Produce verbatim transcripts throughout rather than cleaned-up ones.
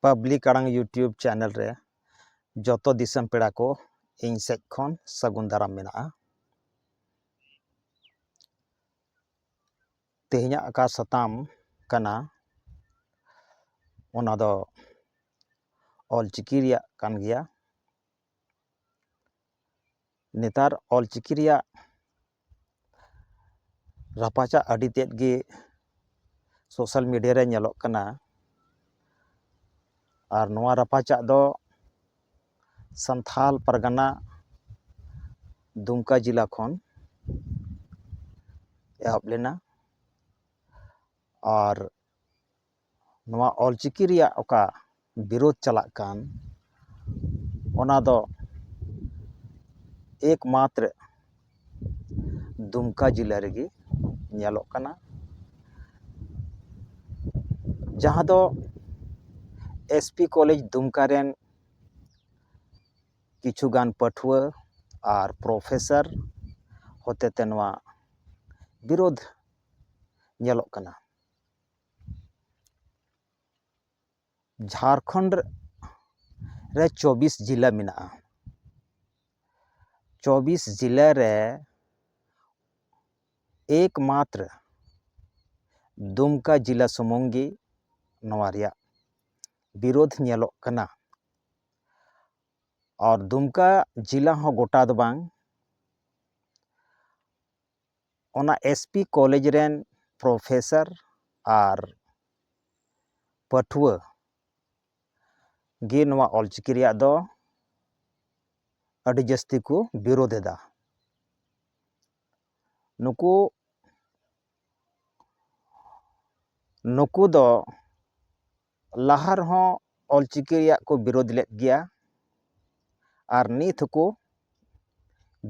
Public ᱟᱲᱟᱝ YouTube channel ᱨᱮ ᱡᱚᱛᱚ ᱫᱤᱥᱚᱢ ᱯᱮᱲᱟ ᱠᱚ ᱤᱧ ᱥᱮᱫ ᱠᱷᱚᱱ ᱥᱟᱹᱜᱩᱱ ᱫᱟᱨᱟᱢ ᱢᱮᱱᱟᱜᱼᱟ᱾ ᱛᱮᱦᱮᱧᱟᱜ ᱚᱠᱟ ᱥᱟᱛᱟᱢ ᱠᱟᱱᱟ, ᱚᱱᱟ ᱫᱚ ᱚᱞᱪᱤᱠᱤ ᱨᱮᱭᱟᱜ ᱠᱟᱱ ᱜᱮᱭᱟ᱾ ᱱᱮᱛᱟᱨ ᱚᱞᱪᱤᱠᱤ ᱨᱮᱭᱟᱜ ᱨᱟᱯᱟᱪᱟᱜ ᱟᱹᱰᱤ ᱛᱮᱫ ᱜᱮ ᱥᱳᱥᱟᱞ ᱢᱤᱰᱤᱭᱟ ᱨᱮ ᱧᱮᱞᱚᱜ ᱠᱟᱱᱟ᱾ ᱟᱨ ᱱᱚᱣᱟ ᱨᱟᱯᱟᱪᱟᱜ ᱫᱚ ᱥᱟᱱᱛᱷᱟᱞ ᱯᱟᱨᱜᱟᱱᱟ ᱫᱩᱢᱠᱟ ᱡᱮᱞᱟ ᱠᱷᱚᱱ ᱮᱦᱚᱵ ᱞᱮᱱᱟ᱾ ᱟᱨ ᱱᱚᱣᱟ ᱚᱞᱪᱤᱠᱤ ᱨᱮᱭᱟᱜ ᱚᱠᱟ ᱵᱤᱨᱳᱫᱷ ᱪᱟᱞᱟᱜ ᱠᱟᱱ, ᱚᱱᱟ ᱫᱚ ᱮᱠᱢᱟᱛᱨᱚ ᱫᱩᱢᱠᱟ ᱡᱮᱞᱟ ᱨᱮᱜᱮ ᱧᱮᱞᱚᱜ ᱠᱟᱱᱟ, ᱡᱟᱦᱟᱸ ᱫᱚ ᱮᱥ ᱯᱤ ᱠᱚᱞᱮᱡᱽ ᱫᱩᱢᱠᱟ ᱨᱮᱱ ᱠᱤᱪᱷᱩ ᱜᱟᱱ ᱯᱟᱹᱴᱷᱩᱣᱟᱹ ᱟᱨ ᱯᱨᱚᱯᱷᱮᱥᱚᱨ ᱦᱚᱛᱮᱛᱮ ᱱᱚᱣᱟ ᱵᱤᱨᱳᱫᱷ ᱧᱮᱞᱚᱜ ᱠᱟᱱᱟ᱾ ᱡᱷᱟᱲᱠᱷᱚᱸᱰ ᱨᱮ ᱪᱚᱵᱵᱤᱥ ᱡᱮᱞᱟ ᱢᱮᱱᱟᱜᱼᱟ᱾ ᱪᱚᱵᱵᱤᱥ ᱡᱮᱞᱟ ᱨᱮ ᱮᱠᱢᱟᱛᱨᱚ ᱫᱩᱢᱠᱟ ᱡᱮᱞᱟ ᱥᱩᱢᱩᱝ ᱜᱮ ᱱᱚᱣᱟ ᱨᱮᱭᱟᱜ ᱵᱤᱨᱳᱫᱷ ᱧᱮᱞᱚᱜ ᱠᱟᱱᱟ᱾ ᱟᱨ ᱫᱩᱢᱠᱟ ᱡᱮᱞᱟ ᱦᱚᱸ ᱜᱚᱴᱟ ᱫᱚ ᱵᱟᱝ, ᱚᱱᱟ ᱮᱥ ᱯᱤ ᱠᱚᱞᱮᱡᱽ ᱨᱮᱱ ᱯᱨᱚᱯᱷᱮᱥᱚᱨ ᱟᱨ ᱯᱟᱹᱴᱷᱩᱣᱟᱹ ᱜᱮ ᱱᱚᱣᱟ ᱚᱞᱪᱤᱠᱤ ᱨᱮᱭᱟᱜ ᱫᱚ ᱟᱹᱰᱤ ᱡᱟᱹᱥᱛᱤ ᱠᱚ ᱵᱤᱨᱳᱫᱷ ᱮᱫᱟ᱾ ᱱᱩᱠᱩ, ᱱᱩᱠᱩ ᱫᱚ ᱞᱟᱦᱟ ᱨᱮᱦᱚᱸ ᱚᱞᱪᱤᱠᱤ ᱨᱮᱭᱟᱜ ᱠᱚ ᱵᱤᱨᱳᱫᱷ ᱞᱮᱫ ᱜᱮᱭᱟ ᱟᱨ ᱱᱤᱛ ᱦᱚᱸᱠᱚ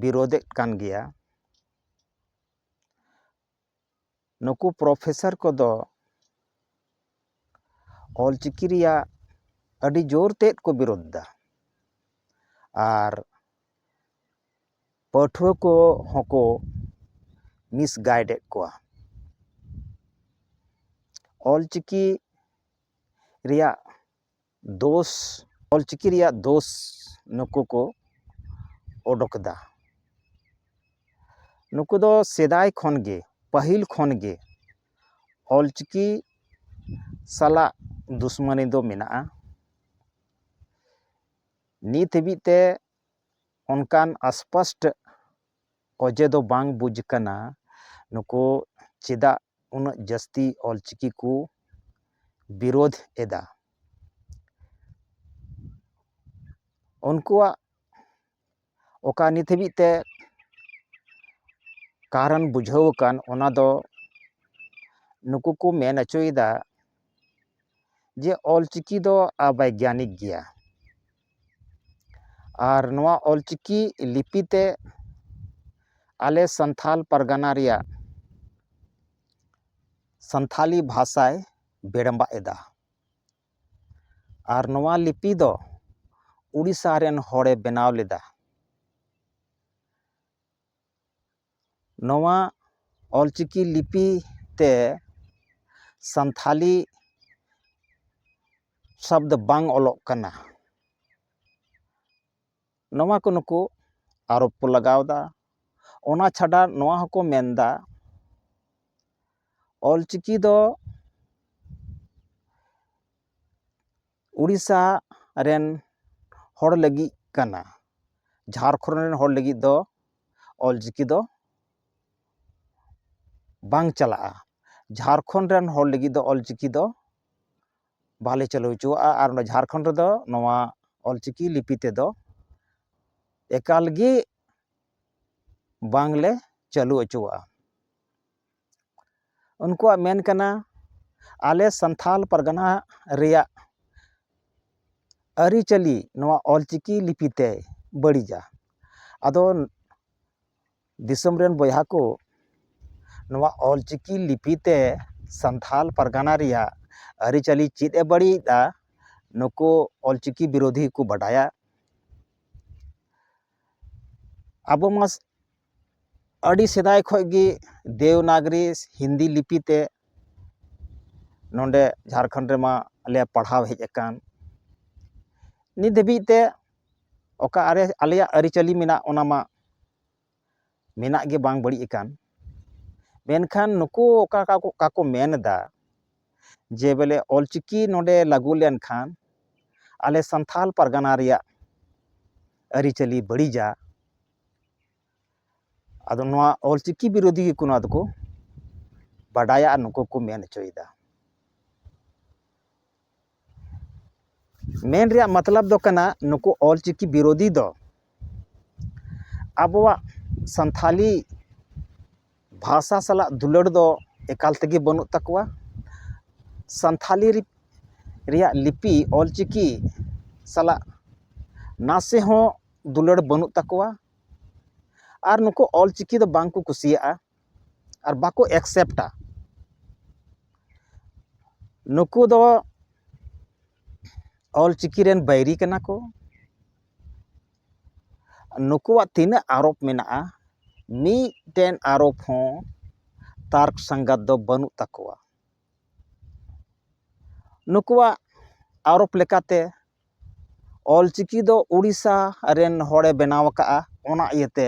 ᱵᱤᱨᱳᱫᱷᱮᱫ ᱠᱟᱱ ᱜᱮᱭᱟ᱾ ᱱᱩᱠᱩ ᱯᱨᱚᱯᱷᱮᱥᱚᱨ ᱠᱚᱫᱚ ᱚᱞᱪᱤᱠᱤ ᱨᱮᱭᱟᱜ ᱟᱹᱰᱤ ᱡᱳᱨ ᱛᱮᱫ ᱠᱚ ᱵᱤᱨᱳᱫᱷ ᱮᱫᱟ ᱟᱨ ᱯᱟᱹᱴᱷᱩᱣᱟᱹ ᱠᱚ ᱦᱚᱸᱠᱚ ᱢᱤᱥᱜᱟᱭᱤᱰ ᱮᱫ ᱠᱚᱣᱟ᱾ ᱚᱞᱪᱤᱠᱤ ᱨᱮᱭᱟᱜ ᱫᱳᱥ, ᱚᱞᱪᱤᱠᱤ ᱨᱮᱭᱟᱜ ᱫᱳᱥ ᱱᱩᱠᱩ ᱠᱚ ᱚᱰᱚᱠ ᱮᱫᱟ᱾ ᱱᱩᱠᱩ ᱫᱚ ᱥᱮᱫᱟᱭ ᱠᱷᱚᱱ ᱜᱮ, ᱯᱟᱹᱦᱤᱞ ᱠᱷᱚᱱ ᱜᱮ ᱚᱞᱪᱤᱠᱤ ᱥᱟᱞᱟᱜ ᱫᱩᱥᱢᱟᱱᱤ ᱫᱚ ᱢᱮᱱᱟᱜᱼᱟ᱾ ᱱᱤᱛ ᱦᱟᱹᱵᱤᱡ ᱛᱮ ᱚᱱᱠᱟᱱ ᱟᱥᱯᱟᱥᱴ ᱚᱡᱮ ᱫᱚ ᱵᱟᱝ ᱵᱩᱡᱽ ᱠᱟᱱᱟ, ᱱᱩᱠᱩ ᱪᱮᱫᱟᱜ ᱩᱱᱟᱹᱜ ᱡᱟᱹᱥᱛᱤ ᱚᱞᱪᱤᱠᱤ ᱠᱚ ᱵᱤᱨᱳᱫᱷ ᱮᱫᱟ᱾ ᱩᱱᱠᱩᱣᱟᱜ ᱚᱠᱟ ᱱᱤᱛ ᱦᱟᱹᱵᱤᱡ ᱛᱮ ᱠᱟᱨᱚᱱ ᱵᱩᱡᱷᱟᱹᱣ ᱟᱠᱟᱱ, ᱚᱱᱟ ᱫᱚ ᱱᱩᱠᱩ ᱠᱚ ᱢᱮᱱ ᱦᱚᱪᱚᱭᱮᱫᱟ ᱡᱮ ᱚᱞᱪᱤᱠᱤ ᱫᱚ ᱚᱵᱳᱭᱜᱟᱱᱤᱠ ᱜᱮᱭᱟ᱾ ᱟᱨ ᱱᱚᱣᱟ ᱚᱞᱪᱤᱠᱤ ᱞᱤᱯᱤ ᱛᱮ ᱟᱞᱮ ᱥᱟᱱᱛᱷᱟᱞ ᱯᱟᱨᱜᱟᱱᱟ ᱨᱮᱭᱟᱜ ᱥᱟᱱᱛᱷᱟᱞᱤ ᱵᱷᱟᱥᱟᱭ ᱵᱮᱲᱢᱵᱟᱜ ᱮᱫᱟ᱾ ᱟᱨ ᱱᱚᱣᱟ ᱞᱤᱯᱤ ᱫᱚ ᱩᱲᱤᱥᱥᱟ ᱨᱮᱱ ᱦᱚᱲᱮ ᱵᱮᱱᱟᱣ ᱞᱮᱫᱟ᱾ ᱱᱚᱣᱟ ᱚᱞᱪᱤᱠᱤ ᱞᱤᱯᱤ ᱛᱮ ᱥᱟᱱᱛᱷᱟᱞᱤ ᱥᱚᱵᱫ ᱵᱟᱝ ᱚᱞᱚᱜ ᱠᱟᱱᱟ, ᱱᱚᱣᱟ ᱠᱚ ᱱᱩᱠᱩ ᱟᱨᱳᱯ ᱠᱚ ᱞᱟᱜᱟᱣ ᱮᱫᱟ᱾ ᱚᱱᱟ ᱪᱷᱟᱰᱟ ᱱᱚᱣᱟ ᱦᱚᱸᱠᱚ ᱢᱮᱱᱫᱟ, ᱚᱞᱪᱤᱠᱤ ᱫᱚ ᱩᱲᱤᱥᱥᱟ ᱨᱮᱱ ᱦᱚᱲ ᱞᱟᱹᱜᱤᱫ ᱠᱟᱱᱟ, ᱡᱷᱟᱲᱠᱷᱚᱸᱰ ᱨᱮᱱ ᱦᱚᱲ ᱞᱟᱹᱜᱤᱫ ᱫᱚ ᱚᱞᱪᱤᱠᱤ ᱫᱚ ᱵᱟᱝ ᱪᱟᱞᱟᱜᱼᱟ᱾ ᱡᱷᱟᱲᱠᱷᱚᱸᱰ ᱨᱮᱱ ᱦᱚᱲ ᱞᱟᱹᱜᱤᱫ ᱫᱚ ᱚᱞᱪᱤᱠᱤ ᱫᱚ ᱵᱟᱞᱮ ᱪᱟᱹᱞᱩ ᱦᱚᱪᱚᱣᱟᱜᱼᱟ᱾ ᱟᱨ ᱚᱱᱟ ᱡᱷᱟᱲᱠᱷᱚᱸᱰ ᱨᱮᱫᱚ ᱱᱚᱣᱟ ᱚᱞᱪᱤᱠᱤ ᱞᱤᱯᱤ ᱛᱮᱫᱚ ᱮᱠᱟᱞ ᱜᱮ ᱵᱟᱝᱞᱮ ᱪᱟᱹᱞᱩ ᱦᱚᱪᱚᱣᱟᱜᱼᱟ᱾ ᱩᱱᱠᱩᱣᱟᱜ ᱢᱮᱱ ᱠᱟᱱᱟ, ᱟᱞᱮ ᱥᱟᱱᱛᱷᱟᱞ ᱯᱟᱨᱜᱟᱱᱟ ᱨᱮᱭᱟᱜ ᱟᱹᱨᱤᱪᱟᱹᱞᱤ ᱱᱚᱣᱟ ᱚᱞᱪᱤᱠᱤ ᱞᱤᱯᱤ ᱛᱮ ᱵᱟᱹᱲᱤᱡᱟ᱾ ᱟᱫᱚ ᱫᱤᱥᱚᱢ ᱨᱮᱱ ᱵᱚᱭᱦᱟ ᱠᱚ, ᱱᱚᱣᱟ ᱚᱞᱪᱤᱠᱤ ᱞᱤᱯᱤ ᱛᱮ ᱥᱟᱱᱛᱷᱟᱞ ᱯᱟᱨᱜᱟᱱᱟ ᱨᱮᱭᱟᱜ ᱟᱹᱨᱤᱪᱟᱹᱞᱤ ᱪᱮᱫ ᱮ ᱵᱟᱹᱲᱤᱡ ᱮᱫᱟ, ᱱᱩᱠᱩ ᱚᱞᱪᱤᱠᱤ ᱵᱤᱨᱳᱫᱷᱤ ᱠᱚ ᱵᱟᱰᱟᱭᱟ᱾ ᱟᱵᱚ ᱢᱟ ᱟᱹᱰᱤ ᱥᱮᱫᱟᱭ ᱠᱷᱚᱱ ᱜᱮ ᱫᱮᱣᱱᱟᱜᱽᱨᱤ ᱦᱤᱱᱫᱤ ᱞᱤᱯᱤ ᱛᱮ ᱱᱚᱰᱮ ᱡᱷᱟᱲᱠᱷᱚᱸᱰ ᱨᱮᱢᱟ ᱞᱮ ᱯᱟᱲᱦᱟᱣ ᱦᱮᱡ ᱟᱠᱟᱱ᱾ ᱱᱤᱛ ᱫᱷᱟᱹᱵᱤᱡ ᱛᱮ ᱚᱠᱟ ᱟᱨᱮ ᱟᱞᱮᱭᱟᱜ ᱟᱹᱨᱤᱪᱟᱹᱞᱤ ᱢᱮᱱᱟᱜ, ᱚᱱᱟ ᱢᱟ ᱢᱮᱱᱟᱜ ᱜᱮ, ᱵᱟᱝ ᱵᱟᱹᱲᱤᱡ ᱟᱠᱟᱱ᱾ ᱢᱮᱱᱠᱷᱟᱱ ᱱᱩᱠᱩ ᱚᱠᱟ ᱚᱠᱟ ᱠᱚ, ᱚᱠᱟ ᱠᱚ ᱢᱮᱱ ᱮᱫᱟ ᱡᱮ ᱵᱚᱞᱮ ᱚᱞᱪᱤᱠᱤ ᱱᱚᱰᱮ ᱞᱟᱹᱜᱩ ᱞᱮᱱᱠᱷᱟᱱ ᱟᱞᱮ ᱥᱟᱱᱛᱷᱟᱞ ᱯᱟᱨᱜᱟᱱᱟ ᱨᱮᱭᱟᱜ ᱟᱹᱨᱤᱪᱟᱹᱞᱤ ᱵᱟᱹᱲᱤᱡᱟ, ᱟᱫᱚ ᱱᱚᱣᱟ ᱚᱞᱪᱤᱠᱤ ᱵᱤᱨᱳᱫᱷᱤ ᱜᱮᱠᱚ ᱱᱚᱣᱟ ᱫᱚᱠᱚ ᱵᱟᱰᱟᱭᱟ ᱟᱨ ᱱᱩᱠᱩ ᱠᱚ ᱢᱮᱱ ᱦᱚᱪᱚᱭᱮᱫᱟ᱾ ᱢᱮᱱ ᱨᱮᱭᱟᱜ ᱢᱚᱛᱞᱚᱵ ᱫᱚ ᱠᱟᱱᱟ, ᱱᱩᱠᱩ ᱚᱞᱪᱤᱠᱤ ᱵᱤᱨᱳᱫᱷᱤ ᱫᱚ ᱟᱵᱚᱣᱟᱜ ᱥᱟᱱᱛᱷᱟᱞᱤ ᱵᱷᱟᱥᱟ ᱥᱟᱞᱟᱜ ᱫᱩᱞᱟᱹᱲ ᱫᱚ ᱮᱠᱟᱞ ᱛᱮᱜᱮ ᱵᱟᱹᱱᱩᱜ ᱛᱟᱠᱚᱣᱟ᱾ ᱥᱟᱱᱛᱷᱟᱞᱤ ᱨᱤ-, ᱨᱮᱭᱟᱜ ᱞᱤᱯᱤ ᱚᱞᱪᱤᱠᱤ ᱥᱟᱞᱟᱜ ᱱᱟᱥᱮ ᱦᱚᱸ ᱫᱩᱞᱟᱹᱲ ᱵᱟᱹᱱᱩᱜ ᱛᱟᱠᱚᱣᱟ᱾ ᱟᱨ ᱱᱩᱠᱩ ᱚᱞᱪᱤᱠᱤ ᱫᱚ ᱵᱟᱝ ᱠᱚ ᱠᱩᱥᱤᱭᱟᱜᱼᱟ ᱟᱨ ᱵᱟᱠᱚ ᱮᱠᱥᱮᱯᱴᱟ᱾ ᱱᱩᱠᱩ ᱫᱚ ᱚᱞᱪᱤᱠᱤ ᱨᱮᱱ ᱵᱟᱹᱭᱨᱤ ᱠᱟᱱᱟ ᱠᱚ᱾ ᱱᱩᱠᱩᱣᱟᱜ ᱛᱤᱱᱟᱹᱜ ᱟᱨᱳᱯ ᱢᱮᱱᱟᱜᱼᱟ, ᱢᱤᱫᱴᱮᱱ ᱟᱨᱳᱯ ᱦᱚᱸ ᱛᱟᱨᱠ ᱥᱟᱝᱜᱟᱛ ᱫᱚ ᱵᱟᱹᱱᱩᱜ ᱛᱟᱠᱚᱣᱟ᱾ ᱱᱩᱠᱩᱣᱟᱜ ᱟᱨᱳᱯ ᱞᱮᱠᱟᱛᱮ ᱚᱞᱪᱤᱠᱤ ᱫᱚ ᱩᱲᱤᱥᱥᱟ ᱨᱮᱱ ᱦᱚᱲᱮ ᱵᱮᱱᱟᱣ ᱟᱠᱟᱫᱼᱟ, ᱚᱱᱟ ᱤᱭᱟᱹᱛᱮ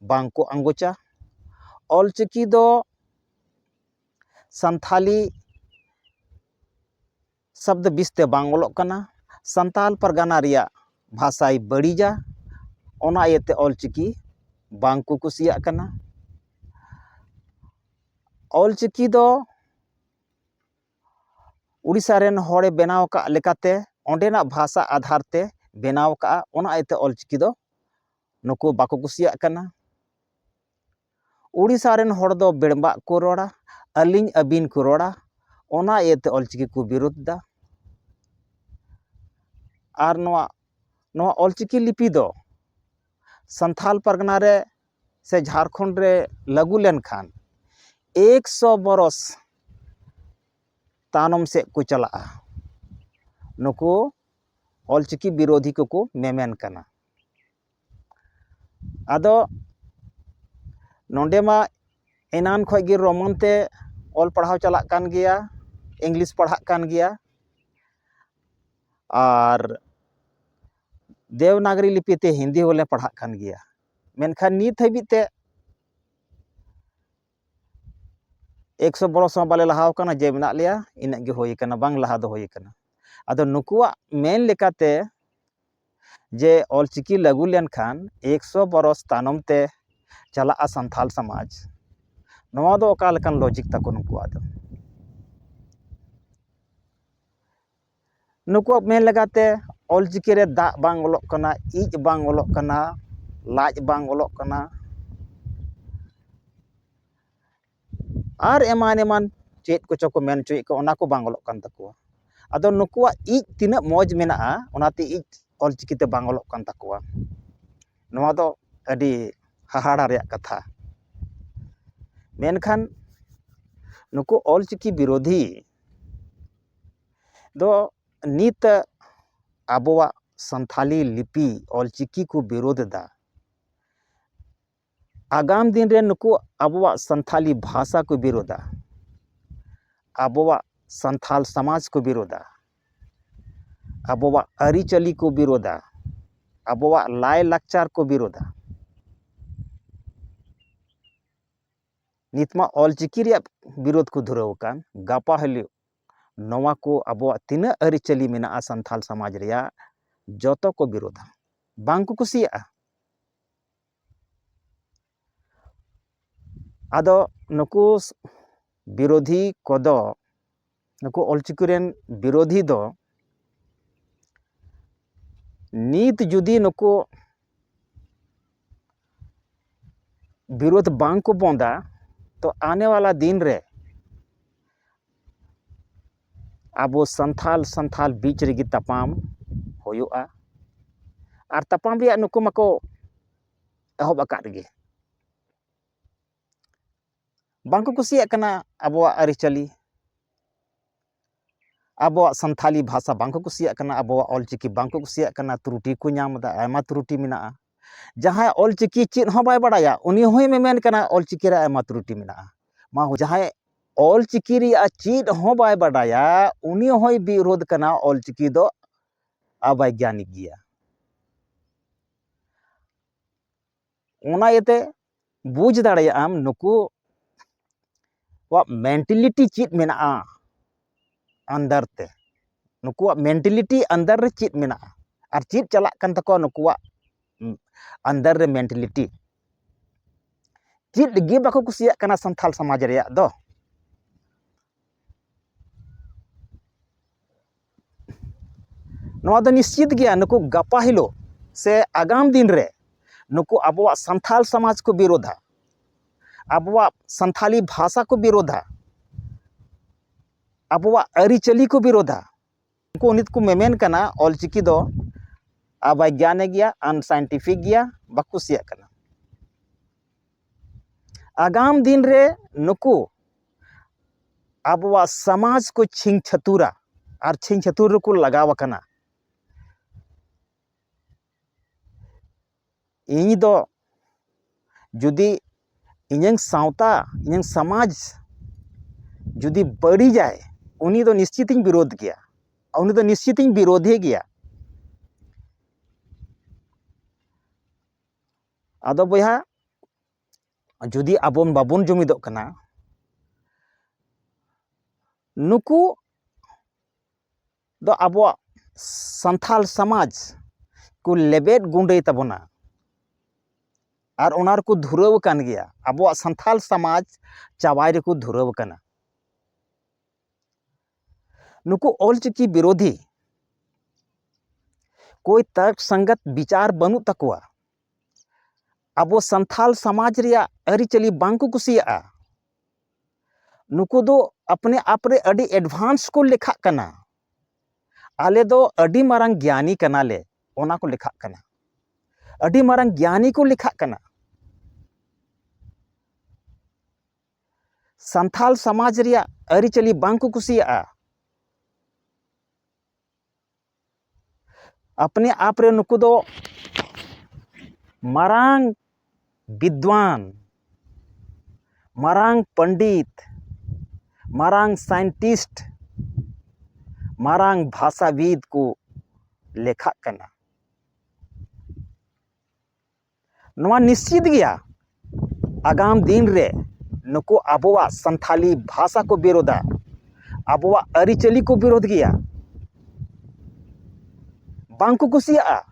ᱵᱟᱝ ᱠᱚ ᱟᱸᱜᱚᱪᱟ᱾ ᱚᱞᱪᱤᱠᱤ ᱫᱚ ᱥᱟᱱᱛᱷᱟᱞᱤ ᱥᱚᱵᱫᱚ ᱵᱤᱥ ᱛᱮ ᱵᱟᱝ ᱚᱞᱚᱜ ᱠᱟᱱᱟ᱾ ᱥᱟᱱᱛᱟᱞ ᱯᱟᱨᱜᱟᱱᱟ ᱨᱮᱭᱟᱜ ᱵᱷᱟᱥᱟᱭ ᱵᱟᱹᱲᱤᱡᱟ, ᱚᱱᱟ ᱤᱭᱟᱹᱛᱮ ᱚᱞᱪᱤᱠᱤ ᱵᱟᱝ ᱠᱚ ᱠᱩᱥᱤᱭᱟᱜ ᱠᱟᱱᱟ᱾ ᱚᱞᱪᱤᱠᱤ ᱫᱚ ᱩᱲᱤᱥᱥᱟ ᱨᱮᱱ ᱦᱚᱲᱮ ᱵᱮᱱᱟᱣ ᱟᱠᱟᱫ ᱞᱮᱠᱟᱛᱮ ᱚᱸᱰᱮᱱᱟᱜ ᱵᱷᱟᱥᱟ ᱟᱫᱷᱟᱨ ᱛᱮ ᱵᱮᱱᱟᱣ ᱟᱠᱟᱫᱼᱟ, ᱚᱱᱟ ᱤᱭᱟᱹᱛᱮ ᱚᱞᱪᱤᱠᱤ ᱫᱚ ᱱᱩᱠᱩ ᱵᱟᱠᱚ ᱠᱩᱥᱤᱭᱟᱜ ᱠᱟᱱᱟ᱾ ᱩᱲᱤᱥᱥᱟ ᱨᱮᱱ ᱦᱚᱲ ᱫᱚ ᱵᱮᱲᱵᱟᱜ ᱠᱚ ᱨᱚᱲᱟ, ᱟᱹᱞᱤᱧ ᱟᱹᱵᱤᱱ ᱠᱚ ᱨᱚᱲᱟ, ᱚᱱᱟ ᱤᱭᱟᱹᱛᱮ ᱚᱞᱪᱤᱠᱤ ᱠᱚ ᱵᱤᱨᱳᱫᱷ ᱮᱫᱟ᱾ ᱟᱨ ᱱᱚᱣᱟ, ᱱᱚᱣᱟ ᱚᱞᱪᱤᱠᱤ ᱞᱤᱯᱤ ᱫᱚ ᱥᱟᱱᱛᱷᱟᱞ ᱯᱟᱨᱜᱟᱱᱟ ᱨᱮ ᱥᱮ ᱡᱷᱟᱲᱠᱷᱚᱸᱰ ᱨᱮ ᱞᱟᱹᱜᱩ ᱞᱮᱱᱠᱷᱟᱱ ᱮᱠᱥᱚ ᱵᱚᱨᱚᱥ ᱛᱟᱭᱱᱚᱢ ᱥᱮᱫ ᱠᱚ ᱪᱟᱞᱟᱜᱼᱟ᱾ ᱱᱩᱠᱩ ᱚᱞᱪᱤᱠᱤ ᱵᱤᱨᱳᱫᱷᱤ ᱠᱚᱠᱚ ᱢᱮᱢᱮᱱ ᱠᱟᱱᱟ᱾ ᱟᱫᱚ ᱱᱚᱰᱮ ᱢᱟ ᱮᱱᱟᱱ ᱠᱷᱚᱱ ᱜᱮ ᱨᱳᱢᱟᱱ ᱛᱮ ᱚᱞ ᱯᱟᱲᱦᱟᱣ ᱪᱟᱞᱟᱜ ᱠᱟᱱ ᱜᱮᱭᱟ, ᱤᱝᱞᱤᱥ ᱯᱟᱲᱦᱟᱜ ᱠᱟᱱ ᱜᱮᱭᱟ, ᱟᱨ ᱫᱮᱵᱽᱱᱟᱜᱽᱨᱤ ᱞᱤᱯᱤ ᱛᱮ ᱦᱤᱱᱫᱤ ᱦᱚᱸᱞᱮ ᱯᱟᱲᱦᱟᱜ ᱠᱟᱱ ᱜᱮᱭᱟ, ᱢᱮᱱᱠᱷᱟᱱ ᱱᱤᱛ ᱦᱟᱹᱵᱤᱡ ᱛᱮ ᱮᱠᱥᱚ ᱵᱚᱨᱚᱥ ᱦᱚᱸ ᱵᱟᱞᱮ ᱞᱟᱦᱟᱣ ᱠᱟᱱᱟ, ᱡᱮ ᱢᱮᱱᱟᱜ ᱞᱮᱭᱟ ᱤᱱᱟᱹᱜ ᱜᱮ ᱦᱩᱭ ᱠᱟᱱᱟ, ᱵᱟᱝ ᱞᱟᱦᱟ ᱫᱚ ᱦᱩᱭ ᱠᱟᱱᱟ᱾ ᱟᱫᱚ ᱱᱩᱠᱩᱣᱟᱜ ᱢᱮᱱ ᱞᱮᱠᱟᱛᱮ ᱡᱮ ᱚᱞᱪᱤᱠᱤ ᱞᱟᱹᱜᱩ ᱞᱮᱱᱠᱷᱟᱱ ᱮᱠᱥᱚ ᱵᱚᱨᱚᱥ ᱛᱟᱭᱱᱚᱢ ᱛᱮ ᱪᱟᱞᱟᱜᱼᱟ ᱥᱟᱱᱛᱟᱞ ᱥᱚᱢᱟᱡᱽ, ᱱᱚᱣᱟ ᱫᱚ ᱚᱠᱟ ᱞᱮᱠᱟᱱ ᱞᱚᱡᱤᱠ ᱛᱟᱠᱚ ᱱᱩᱠᱩᱣᱟᱜ ᱫᱚ? ᱱᱩᱠᱩᱣᱟᱜ ᱢᱮᱱ ᱞᱮᱠᱟᱛᱮ ᱚᱞᱪᱤᱠᱤ ᱨᱮ ᱫᱟᱜ ᱵᱟᱝ ᱚᱞᱚᱜ ᱠᱟᱱᱟ, ᱤᱡ ᱵᱟᱝ ᱚᱞᱚᱜ ᱠᱟᱱᱟ, ᱞᱟᱡ ᱵᱟᱝ ᱚᱞᱚᱜ ᱠᱟᱱᱟ, ᱟᱨ ᱮᱢᱟᱱ ᱮᱢᱟᱱ ᱪᱮᱫ ᱠᱚᱪᱚ ᱠᱚ ᱢᱮᱱ ᱦᱚᱪᱚᱭᱮᱫ ᱠᱚ, ᱚᱱᱟ ᱠᱚ ᱵᱟᱝ ᱚᱞᱚᱜ ᱠᱟᱱ ᱛᱟᱠᱚᱣᱟ᱾ ᱟᱫᱚ ᱱᱩᱠᱩᱣᱟᱜ ᱤᱡ ᱛᱤᱱᱟᱹᱜ ᱢᱚᱡᱽ ᱢᱮᱱᱟᱜᱼᱟ, ᱚᱱᱟᱛᱮ ᱤᱡ ᱚᱞᱪᱤᱠᱤ ᱛᱮ ᱵᱟᱝ ᱚᱞᱚᱜ ᱠᱟᱱ ᱛᱟᱠᱚᱣᱟ᱾ ᱱᱚᱣᱟ ᱫᱚ ᱟᱹᱰᱤ ᱦᱟᱦᱟᱲᱟ ᱨᱮᱭᱟᱜ ᱠᱟᱛᱷᱟ᱾ ᱢᱮᱱᱠᱷᱟᱱ ᱱᱩᱠᱩ ᱚᱞᱪᱤᱠᱤ ᱵᱤᱨᱳᱫᱷᱤ ᱫᱚ ᱱᱤᱛ ᱟᱵᱚᱣᱟᱜ ᱥᱟᱱᱛᱷᱟᱞᱤ ᱞᱤᱯᱤ ᱚᱞᱪᱤᱠᱤ ᱠᱚ ᱵᱤᱨᱳᱫᱷ ᱮᱫᱟ᱾ ᱟᱜᱟᱢ ᱫᱤᱱ ᱨᱮ ᱱᱩᱠᱩ ᱟᱵᱚᱣᱟᱜ ᱥᱟᱱᱛᱷᱟᱞᱤ ᱵᱷᱟᱥᱟ ᱠᱚ ᱵᱤᱨᱳᱫᱷᱟ, ᱟᱵᱚᱣᱟᱜ ᱥᱟᱱᱛᱷᱟᱞ ᱥᱚᱢᱟᱡᱽ ᱠᱚ ᱵᱤᱨᱳᱫᱷᱟ, ᱟᱵᱚᱣᱟᱜ ᱟᱹᱨᱤᱪᱟᱹᱞᱤ ᱠᱚ ᱵᱤᱨᱳᱫᱷᱟ, ᱟᱵᱚᱣᱟᱜ ᱞᱟᱭ ᱞᱟᱠᱪᱟᱨ ᱠᱚ ᱵᱤᱨᱳᱫᱷᱟ᱾ ᱱᱤᱛ ᱢᱟ ᱚᱞᱪᱤᱠᱤ ᱨᱮᱭᱟᱜ ᱵᱤᱨᱳᱫᱷ ᱠᱚ ᱫᱷᱩᱨᱟᱹᱣ ᱟᱠᱟᱱ, ᱜᱟᱯᱟ ᱦᱤᱞᱳᱜ ᱱᱚᱣᱟ ᱠᱚ ᱟᱵᱚᱣᱟᱜ ᱛᱤᱱᱟᱹᱜ ᱟᱹᱨᱤᱪᱟᱹᱞᱤ ᱢᱮᱱᱟᱜᱼᱟ ᱥᱟᱱᱛᱷᱟᱞ ᱥᱚᱢᱟᱡᱽ ᱨᱮᱭᱟᱜ, ᱡᱚᱛᱚ ᱠᱚ ᱵᱤᱨᱳᱫᱷᱟ, ᱵᱟᱝ ᱠᱚ ᱠᱩᱥᱤᱭᱟᱜᱼᱟ᱾ ᱟᱫᱚ ᱱᱩᱠᱩ ᱵᱤᱨᱳᱫᱷᱤ ᱠᱚᱫᱚ, ᱱᱩᱠᱩ ᱚᱞᱪᱤᱠᱤ ᱨᱮᱱ ᱵᱤᱨᱳᱫᱷᱤ ᱫᱚ ᱱᱤᱛ ᱡᱩᱫᱤ ᱱᱩᱠᱩ ᱵᱤᱨᱳᱫᱷ ᱵᱟᱝ ᱠᱚ ᱵᱚᱱᱫᱟ, ᱛᱚ ᱟᱱᱮ ᱣᱟᱞᱟ ᱫᱤᱱ ᱨᱮ ᱟᱵᱚ ᱥᱟᱱᱛᱷᱟᱞ ᱥᱟᱱᱛᱷᱟᱞ ᱵᱤᱪ ᱨᱮᱜᱮ ᱛᱟᱯᱟᱢ ᱦᱩᱭᱩᱜᱼᱟ᱾ ᱟᱨ ᱛᱟᱯᱟᱢ ᱨᱮᱭᱟᱜ ᱱᱩᱠᱩ ᱢᱟᱠᱚ ᱮᱦᱚᱵ ᱟᱠᱟᱫ ᱜᱮ᱾ ᱵᱟᱝ ᱠᱚ ᱠᱩᱥᱤᱭᱟᱜ ᱠᱟᱱᱟ ᱟᱵᱚᱣᱟᱜ ᱟᱹᱨᱤᱪᱟᱹᱞᱤ, ᱟᱵᱚᱣᱟᱜ ᱥᱟᱱᱛᱷᱟᱞᱤ ᱵᱷᱟᱥᱟ ᱵᱟᱝ ᱠᱚ ᱠᱩᱥᱤᱭᱟᱜ ᱠᱟᱱᱟ, ᱟᱵᱚᱣᱟᱜ ᱚᱞᱪᱤᱠᱤ ᱵᱟᱝ ᱠᱚ ᱠᱩᱥᱤᱭᱟᱜ ᱠᱟᱱᱟ, ᱛᱨᱩᱴᱤ ᱠᱚ ᱧᱟᱢ ᱮᱫᱟ, ᱟᱭᱢᱟ ᱛᱨᱩᱴᱤ ᱢᱮᱱᱟᱜᱼᱟ᱾ ᱡᱟᱦᱟᱸᱭ ᱚᱞᱪᱤᱠᱤ ᱪᱮᱫ ᱦᱚᱸ ᱵᱟᱭ ᱵᱟᱲᱟᱭᱟ, ᱩᱱᱤ ᱦᱚᱸᱭ ᱢᱮᱢᱮᱱ ᱠᱟᱱᱟ ᱚᱞᱪᱤᱠᱤ ᱨᱮ ᱟᱭᱢᱟ ᱛᱨᱩᱴᱤ ᱢᱮᱱᱟᱜᱼᱟ᱾ ᱢᱟ ᱡᱟᱦᱟᱸᱭ ᱚᱞᱪᱤᱠᱤ ᱨᱮᱭᱟᱜ ᱪᱮᱫ ᱦᱚᱸ ᱵᱟᱭ ᱵᱟᱰᱟᱭᱟ, ᱩᱱᱤ ᱦᱚᱸᱭ ᱵᱤᱨᱳᱫᱷ ᱠᱟᱱᱟ ᱚᱞᱪᱤᱠᱤ ᱫᱚ ᱚᱵᱳᱭᱜᱟᱱᱤᱠ ᱜᱮᱭᱟ᱾ ᱚᱱᱟ ᱤᱭᱟᱹᱛᱮ ᱵᱩᱡᱽ ᱫᱟᱲᱮᱭᱟᱜ ᱟᱢ ᱱᱩᱠᱩᱣᱟᱜ ᱢᱮᱱᱴᱮᱞᱤᱴᱤ ᱪᱮᱫ ᱢᱮᱱᱟᱜᱼᱟ ᱟᱱᱫᱟᱨ ᱛᱮ, ᱱᱩᱠᱩᱣᱟᱜ ᱢᱮᱱᱴᱮᱞᱤᱴᱤ ᱟᱱᱫᱟᱨ ᱨᱮ ᱪᱮᱫ ᱢᱮᱱᱟᱜᱼᱟ ᱟᱨ ᱪᱮᱫ ᱪᱟᱞᱟᱜ ᱠᱟᱱ ᱛᱟᱠᱚᱣᱟ ᱱᱩᱠᱩᱣᱟᱜ ᱟᱱᱫᱟᱨ ᱨᱮ ᱢᱮᱱᱴᱮᱞᱤᱴᱤ᱾ ᱪᱮᱫ ᱜᱮ ᱵᱟᱠᱚ ᱠᱩᱥᱤᱭᱟᱜ ᱠᱟᱱᱟ ᱥᱟᱱᱛᱟᱲ ᱥᱚᱢᱟᱡᱽ ᱨᱮᱭᱟᱜ ᱫᱚ᱾ ᱱᱚᱣᱟ ᱫᱚ ᱱᱤᱥᱪᱤᱛ ᱜᱮᱭᱟ, ᱱᱩᱠᱩ ᱜᱟᱯᱟ ᱦᱤᱞᱳᱜ ᱥᱮ ᱟᱜᱟᱢ ᱫᱤᱱ ᱨᱮ ᱱᱩᱠᱩ ᱟᱵᱚᱣᱟᱜ ᱥᱟᱱᱛᱟᱲ ᱥᱚᱢᱟᱡᱽ ᱠᱚ ᱵᱤᱨᱳᱫᱷᱟ, ᱟᱵᱚᱣᱟᱜ ᱥᱟᱱᱛᱟᱲᱤ ᱵᱷᱟᱥᱟ ᱠᱚ ᱵᱤᱨᱳᱫᱷᱟ, ᱟᱵᱚᱣᱟᱜ ᱟᱹᱨᱤᱪᱟᱹᱞᱤ ᱠᱚ ᱵᱤᱨᱳᱫᱷᱟ᱾ ᱩᱱᱠᱩ ᱱᱤᱛ ᱠᱚ ᱢᱮᱢᱮᱱ ᱠᱟᱱᱟ ᱚᱞᱪᱤᱠᱤ ᱫᱚ ᱚᱵᱳᱭᱜᱽᱜᱟᱱᱤᱠ ᱜᱮᱭᱟ, ᱟᱱᱥᱟᱭᱮᱱᱴᱤᱯᱷᱤᱠ ᱜᱮᱭᱟ, ᱵᱟᱠᱚ ᱠᱩᱥᱤᱭᱟᱜ ᱠᱟᱱᱟ᱾ ᱟᱜᱟᱢ ᱫᱤᱱ ᱨᱮ ᱱᱩᱠᱩ ᱟᱵᱚᱣᱟᱜ ᱥᱚᱢᱟᱡᱽ ᱠᱚ ᱪᱷᱤᱝ ᱪᱷᱟᱹᱛᱩᱨᱟ ᱟᱨ ᱪᱷᱤᱝ ᱪᱷᱟᱹᱛᱩᱨ ᱨᱮᱠᱚ ᱞᱟᱜᱟᱣ ᱟᱠᱟᱱᱟ᱾ ᱤᱧ ᱫᱚ ᱡᱩᱫᱤ ᱤᱧᱟᱹᱝ ᱥᱟᱶᱛᱟ, ᱤᱧᱟᱹᱝ ᱥᱚᱢᱟᱡᱽ ᱡᱩᱫᱤ ᱵᱟᱹᱲᱤᱡᱟᱭ, ᱩᱱᱤ ᱫᱚ ᱱᱤᱥᱪᱤᱛᱤᱧ ᱵᱤᱨᱳᱫᱷ ᱜᱮᱭᱟ, ᱩᱱᱤ ᱫᱚ ᱱᱤᱥᱪᱤᱛᱤᱧ ᱵᱤᱨᱳᱫᱷᱮ ᱜᱮᱭᱟ᱾ ᱟᱫᱚ ᱵᱚᱭᱦᱟ, ᱡᱩᱫᱤ ᱟᱵᱚ ᱵᱟᱵᱚᱱ ᱡᱩᱢᱤᱫᱚᱜ ᱠᱟᱱᱟ, ᱱᱩᱠᱩ ᱫᱚ ᱟᱵᱚᱣᱟᱜ ᱥᱟᱱᱛᱟᱞ ᱥᱚᱢᱟᱡᱽ ᱠᱚ ᱞᱮᱵᱮᱫ ᱜᱩᱸᱰᱟᱹᱭ ᱛᱟᱵᱚᱱᱟ᱾ ᱟᱨ ᱚᱱᱟ ᱨᱮᱠᱚ ᱫᱷᱩᱨᱟᱹᱣ ᱟᱠᱟᱱ ᱜᱮᱭᱟ, ᱟᱵᱚᱣᱟᱜ ᱥᱟᱱᱛᱟᱞ ᱥᱚᱢᱟᱡᱽ ᱪᱟᱵᱟᱭ ᱨᱮᱠᱚ ᱫᱷᱩᱨᱟᱹᱣ ᱟᱠᱟᱱᱟ᱾ ᱱᱩᱠᱩ ᱚᱞᱪᱤᱠᱤ ᱵᱤᱨᱳᱫᱷᱤ ᱠᱚᱭ ᱛᱚᱨᱠ ᱥᱚᱝᱜᱚᱛ ᱵᱤᱪᱟᱨ ᱵᱟᱹᱱᱩᱜ ᱛᱟᱠᱚᱣᱟ᱾ ᱟᱵᱚ ᱥᱟᱱᱛᱟᱞ ᱥᱚᱢᱟᱡᱽ ᱨᱮᱭᱟᱜ ᱟᱹᱨᱤᱪᱟᱹᱞᱤ ᱵᱟᱝ ᱠᱚ ᱠᱩᱥᱤᱭᱟᱜᱼᱟ᱾ ᱱᱩᱠᱩ ᱫᱚ ᱟᱯᱱᱮ ᱟᱯ ᱨᱮ ᱟᱹᱰᱤ advance ᱠᱚ ᱞᱮᱠᱷᱟᱜ ᱠᱟᱱᱟ᱾ ᱟᱞᱮ ᱫᱚ ᱟᱹᱰᱤ ᱢᱟᱨᱟᱝ ᱜᱮᱭᱟᱱᱤ ᱠᱟᱱᱟᱞᱮ, ᱚᱱᱟ ᱠᱚ ᱞᱮᱠᱷᱟᱜ ᱠᱟᱱᱟ᱾ ᱟᱹᱰᱤ ᱢᱟᱨᱟᱝ ᱜᱮᱭᱟᱱᱤ ᱠᱚ ᱞᱮᱠᱷᱟᱜ ᱠᱟᱱᱟ᱾ ᱥᱟᱱᱛᱟᱞ ᱥᱚᱢᱟᱡᱽ ᱨᱮᱭᱟᱜ ᱟᱹᱨᱤᱪᱟᱹᱞᱤ ᱵᱟᱝ ᱠᱚ ᱠᱩᱥᱤᱭᱟᱜᱼᱟ᱾ ᱟᱯᱱᱮ ᱟᱯ ᱨᱮ ᱱᱩᱠᱩ ᱫᱚ ᱢᱟᱨᱟᱝ ᱵᱤᱫᱽᱣᱟᱱ, ᱢᱟᱨᱟᱝ ᱯᱚᱱᱰᱤᱛ, ᱢᱟᱨᱟᱝ scientist, ᱢᱟᱨᱟᱝ ᱵᱷᱟᱥᱟᱵᱤᱫ ᱠᱚ ᱞᱮᱠᱷᱟᱜ ᱠᱟᱱᱟ᱾ ᱱᱚᱣᱟ ᱱᱤᱥᱪᱤᱛ ᱜᱮᱭᱟ, ᱟᱜᱟᱢ ᱫᱤᱱ ᱨᱮ ᱱᱩᱠᱩ ᱟᱵᱚᱣᱟᱜ ᱥᱟᱱᱛᱷᱟᱞᱤ ᱵᱷᱟᱥᱟ ᱠᱚ ᱵᱤᱨᱳᱫᱟ, ᱟᱵᱚᱣᱟᱜ ᱟᱹᱨᱤᱪᱟᱹᱞᱤ ᱠᱚ ᱵᱤᱨᱳᱫ ᱜᱮᱭᱟ᱾ ᱵᱟᱝ ᱠᱚ ᱠᱩᱥᱤᱭᱟᱜᱼᱟ᱾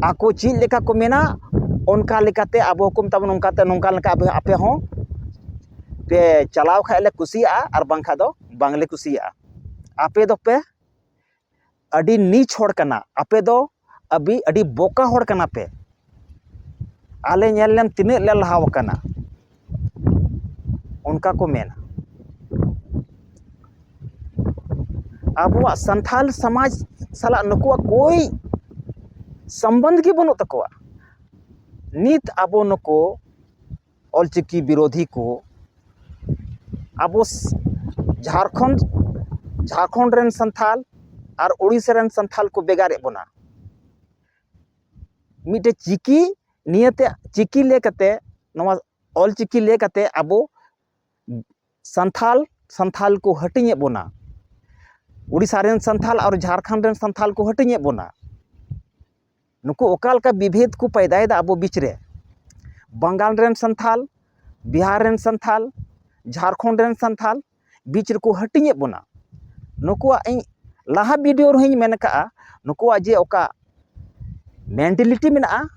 ᱟᱠᱚ ᱪᱮᱫ ᱞᱮᱠᱟ ᱠᱚ ᱢᱮᱱᱟ, ᱚᱱᱠᱟ ᱞᱮᱠᱟᱛᱮ ᱟᱵᱚ ᱦᱚᱸᱠᱚ ᱢᱮᱛᱟ ᱵᱚᱱᱟ, ᱱᱚᱝᱠᱟᱛᱮ, ᱱᱚᱝᱠᱟ ᱞᱮᱠᱟ ᱟᱯᱮ, ᱟᱯᱮ ᱦᱚᱸ ᱯᱮ ᱪᱟᱞᱟᱣ ᱠᱷᱟᱡ ᱞᱮ ᱠᱩᱥᱤᱭᱟᱜᱼᱟ, ᱟᱨ ᱵᱟᱝᱠᱷᱟᱡ ᱫᱚ ᱵᱟᱝᱞᱮ ᱠᱩᱥᱤᱭᱟᱜᱼᱟ᱾ ᱟᱯᱮ ᱫᱚᱯᱮ ᱟᱹᱰᱤ ᱱᱤᱪ ᱦᱚᱲ ᱠᱟᱱᱟ, ᱟᱯᱮ ᱫᱚ ᱟᱹᱵᱤ-, ᱟᱹᱰᱤ ᱵᱚᱠᱟ ᱦᱚᱲ ᱠᱟᱱᱟ ᱯᱮ᱾ ᱟᱞᱮ ᱧᱮᱞ ᱞᱮᱢ ᱛᱤᱱᱟᱹᱜ ᱞᱮ ᱞᱟᱦᱟ ᱟᱠᱟᱱᱟ, ᱚᱱᱠᱟ ᱠᱚ ᱢᱮᱱᱟ᱾ ᱟᱵᱚᱣᱟᱜ ᱥᱟᱱᱛᱷᱟᱞ ᱥᱚᱢᱟᱡᱽ ᱥᱟᱞᱟᱜ ᱱᱩᱠᱩᱣᱟᱜ ᱠᱳᱭ ᱥᱚᱢᱵᱚᱱᱫᱷ ᱜᱮ ᱵᱟᱹᱱᱩᱜ ᱛᱟᱠᱚᱣᱟ᱾ ᱱᱤᱛ ᱟᱵᱚ ᱱᱩᱠᱩ ᱚᱞᱪᱤᱠᱤ ᱵᱤᱨᱳᱫᱷᱤ ᱠᱚ ᱟᱵᱚ ᱥ-, ᱡᱷᱟᱲᱠᱷᱚᱸᱰ, ᱡᱷᱟᱲᱠᱷᱚᱸᱰ ᱨᱮᱱ ᱥᱟᱱᱛᱷᱟᱞ ᱟᱨ ᱳᱰᱤᱥᱟ ᱨᱮᱱ ᱥᱟᱱᱛᱷᱟᱞ ᱠᱚ ᱵᱷᱮᱜᱟᱨᱮᱫ ᱵᱚᱱᱟ᱾ ᱢᱤᱫᱴᱮᱡ ᱪᱤᱠᱤ ᱱᱤᱭᱟᱹᱛᱮ, ᱪᱤᱠᱤ ᱞᱟᱹᱭ ᱠᱟᱛᱮ, ᱱᱚᱣᱟ ᱚᱞᱪᱤᱠᱤ ᱞᱟᱹᱭ ᱠᱟᱛᱮ ᱟᱵᱚ ᱥᱟᱱᱛᱷᱟᱞ, ᱥᱟᱱᱛᱷᱟᱞ ᱠᱚ ᱦᱟᱹᱴᱤᱧᱮᱫ ᱵᱚᱱᱟ᱾ ᱳᱰᱤᱥᱟ ᱨᱮᱱ ᱥᱟᱱᱛᱷᱟᱞ ᱟᱨ ᱡᱷᱟᱲᱠᱷᱚᱸᱰ ᱨᱮᱱ ᱥᱟᱱᱛᱷᱟᱞ ᱠᱚ ᱦᱟᱹᱴᱤᱧᱮᱫ ᱵᱚᱱᱟ᱾ ᱱᱩᱠᱩ ᱚᱠᱟ ᱞᱮᱠᱟ ᱵᱤᱵᱷᱮᱫ ᱠᱚ ᱯᱟᱭᱫᱟᱭᱮᱫᱟ ᱟᱵᱚ ᱵᱤᱪ ᱨᱮ᱾ ᱵᱟᱝᱜᱟᱞ ᱨᱮᱱ ᱥᱟᱱᱛᱷᱟᱞ, ᱵᱤᱦᱟᱨ ᱨᱮᱱ ᱥᱟᱱᱛᱷᱟᱞ, ᱡᱷᱟᱲᱠᱷᱚᱸᱰ ᱨᱮᱱ ᱥᱟᱱᱛᱷᱟᱞ ᱵᱤᱪ ᱨᱮᱠᱚ ᱦᱟᱹᱴᱤᱧᱮᱫ ᱵᱚᱱᱟ᱾ ᱱᱩᱠᱩᱣᱟᱜ ᱤᱧ ᱞᱟᱦᱟ ᱵᱷᱤᱰᱤᱭᱳ ᱨᱮᱦᱚᱸᱧ ᱢᱮᱱ ᱟᱠᱟᱫᱼᱟ, ᱱᱩᱠᱩᱣᱟᱜ ᱡᱮ ᱚᱠᱟ ᱢᱮᱱᱴᱟᱞᱤᱴᱤ ᱢᱮᱱᱟᱜᱼᱟ,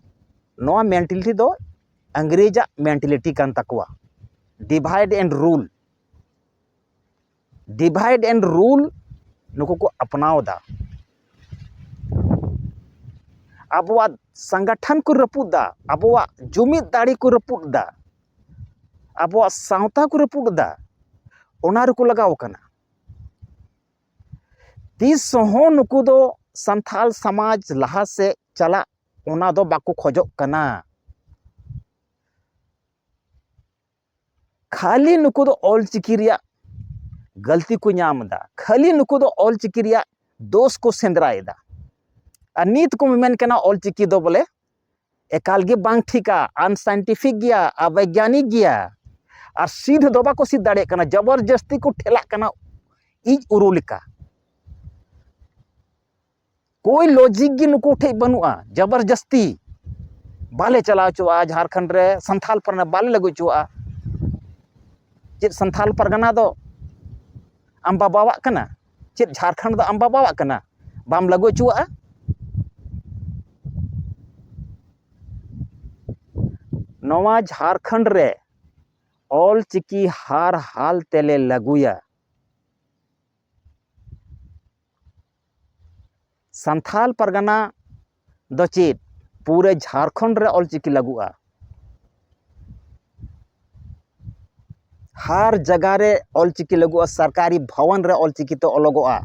ᱱᱚᱣᱟ ᱢᱮᱱᱴᱟᱞᱤᱴᱤ ᱫᱚ ᱤᱝᱨᱮᱡᱽ ᱟᱜ ᱢᱮᱱᱴᱟᱞᱤᱴᱤ ᱠᱟᱱ ᱛᱟᱠᱚᱣᱟ, divide and rule᱾ Divide and rule ᱱᱩᱠᱩ ᱠᱚ ᱟᱯᱱᱟᱣ ᱮᱫᱟ᱾ ᱟᱵᱚᱣᱟᱜ ᱥᱚᱝᱜᱚᱴᱷᱚᱱ ᱠᱚ ᱨᱟᱹᱯᱩᱫ ᱮᱫᱟ, ᱟᱵᱚᱣᱟᱜ ᱡᱩᱢᱤᱫ ᱫᱟᱲᱮ ᱠᱚ ᱨᱟᱹᱯᱩᱫ ᱮᱫᱟ, ᱟᱵᱚᱣᱟᱜ ᱥᱟᱶᱛᱟ ᱠᱚ ᱨᱟᱹᱯᱩᱫ ᱮᱫᱟ, ᱚᱱᱟ ᱨᱮᱠᱚ ᱞᱟᱜᱟᱣ ᱠᱟᱱᱟ᱾ ᱛᱤᱥ ᱦᱚᱸ ᱱᱩᱠᱩ ᱫᱚ ᱥᱟᱱᱛᱷᱟᱞ ᱥᱚᱢᱟᱡᱽ ᱞᱟᱦᱟ ᱥᱮᱫ ᱪᱟᱞᱟᱜ, ᱚᱱᱟ ᱫᱚ ᱵᱟᱠᱚ ᱠᱷᱚᱡᱚᱜ ᱠᱟᱱᱟ᱾ ᱠᱷᱟᱹᱞᱤ ᱱᱩᱠᱩ ᱫᱚ ᱚᱞᱪᱤᱠᱤ ᱨᱮᱭᱟᱜ ᱜᱟᱹᱞᱛᱤ ᱠᱚ ᱧᱟᱢ ᱮᱫᱟ, ᱠᱷᱟᱹᱞᱤ ᱱᱩᱠᱩ ᱫᱚ ᱚᱞᱪᱤᱠᱤ ᱨᱮᱭᱟᱜ ᱫᱳᱥ ᱠᱚ ᱥᱮᱸᱫᱽᱨᱟᱭᱮᱫᱟ᱾ ᱟᱨ ᱱᱤᱛ ᱠᱚ ᱢᱮᱢᱮᱱ ᱠᱟᱱᱟ ᱚᱞᱪᱤᱠᱤ ᱫᱚ ᱵᱚᱞᱮ ᱮᱠᱟᱞ ᱜᱮ ᱵᱟᱝ ᱴᱷᱤᱠᱟ, ᱟᱱᱥᱟᱭᱮᱱᱴᱤᱯᱷᱤᱠ ᱜᱮᱭᱟ, ᱚᱵᱳᱭᱜᱟᱱᱤᱠ ᱜᱮᱭᱟ᱾ ᱟᱨ ᱥᱤᱫᱷ ᱫᱚ ᱵᱟᱠᱚ ᱥᱤᱫᱷ ᱫᱟᱲᱮᱭᱟᱜ ᱠᱟᱱᱟ, ᱡᱚᱵᱚᱨᱡᱚᱥᱛᱤ ᱠᱚ ᱴᱷᱮᱞᱟᱜ ᱠᱟᱱᱟ ᱤᱡ ᱩᱨᱩ ᱞᱮᱠᱟ᱾ ᱠᱳᱭ ᱞᱚᱡᱤᱠ ᱜᱮ ᱱᱩᱠᱩ ᱴᱷᱮᱡ ᱵᱟᱹᱱᱩᱜᱼᱟ, ᱡᱚᱵᱚᱨᱡᱚᱥᱛᱤ᱾ ᱵᱟᱞᱮ ᱪᱟᱞᱟᱣ ᱦᱚᱪᱚᱣᱟᱜᱼᱟ, ᱡᱷᱟᱲᱠᱷᱚᱸᱰ ᱨᱮ ᱥᱟᱱᱛᱷᱟᱞ ᱯᱟᱨᱜᱟᱱᱟ ᱵᱟᱞᱮ ᱞᱟᱹᱜᱩ ᱦᱚᱪᱚᱣᱟᱜᱼᱟ᱾ ᱪᱮᱫ ᱥᱟᱱᱛᱷᱟᱞ ᱯᱟᱨᱜᱟᱱᱟ ᱫᱚ ᱟᱢ ᱵᱟᱵᱟᱣᱟᱜ ᱠᱟᱱᱟ? ᱪᱮᱫ ᱡᱷᱟᱲᱠᱷᱚᱸᱰ ᱫᱚ ᱟᱢ ᱵᱟᱵᱟᱣᱟᱜ ᱠᱟᱱᱟ? ᱵᱟᱢ ᱞᱟᱹᱜᱩ ᱦᱚᱪᱚᱣᱟᱜᱼᱟ? ᱱᱚᱣᱟ ᱡᱷᱟᱲᱠᱷᱚᱸᱰ ᱨᱮ ᱚᱞ ᱪᱤᱠᱤ ᱦᱟᱨ ᱦᱟᱞ ᱛᱮᱞᱮ ᱞᱟᱹᱜᱩᱭᱟ᱾ ᱥᱟᱱᱛᱷᱟᱞ ᱯᱟᱨᱜᱟᱱᱟ ᱫᱚ ᱪᱮᱫ, ᱯᱩᱨᱟᱹ ᱡᱷᱟᱲᱠᱷᱚᱸᱰ ᱨᱮ ᱚᱞ ᱪᱤᱠᱤ ᱞᱟᱹᱜᱩᱜᱼᱟ᱾ ᱦᱟᱨ ᱡᱟᱭᱜᱟ ᱨᱮ ᱚᱞ ᱪᱤᱠᱤ ᱞᱟᱹᱜᱩᱜᱼᱟ, ᱥᱚᱨᱠᱟᱨᱤ ᱵᱷᱚᱵᱚᱱ ᱨᱮ ᱚᱞ ᱪᱤᱠᱤ ᱛᱮ ᱚᱞᱚᱜᱚᱜᱼᱟ᱾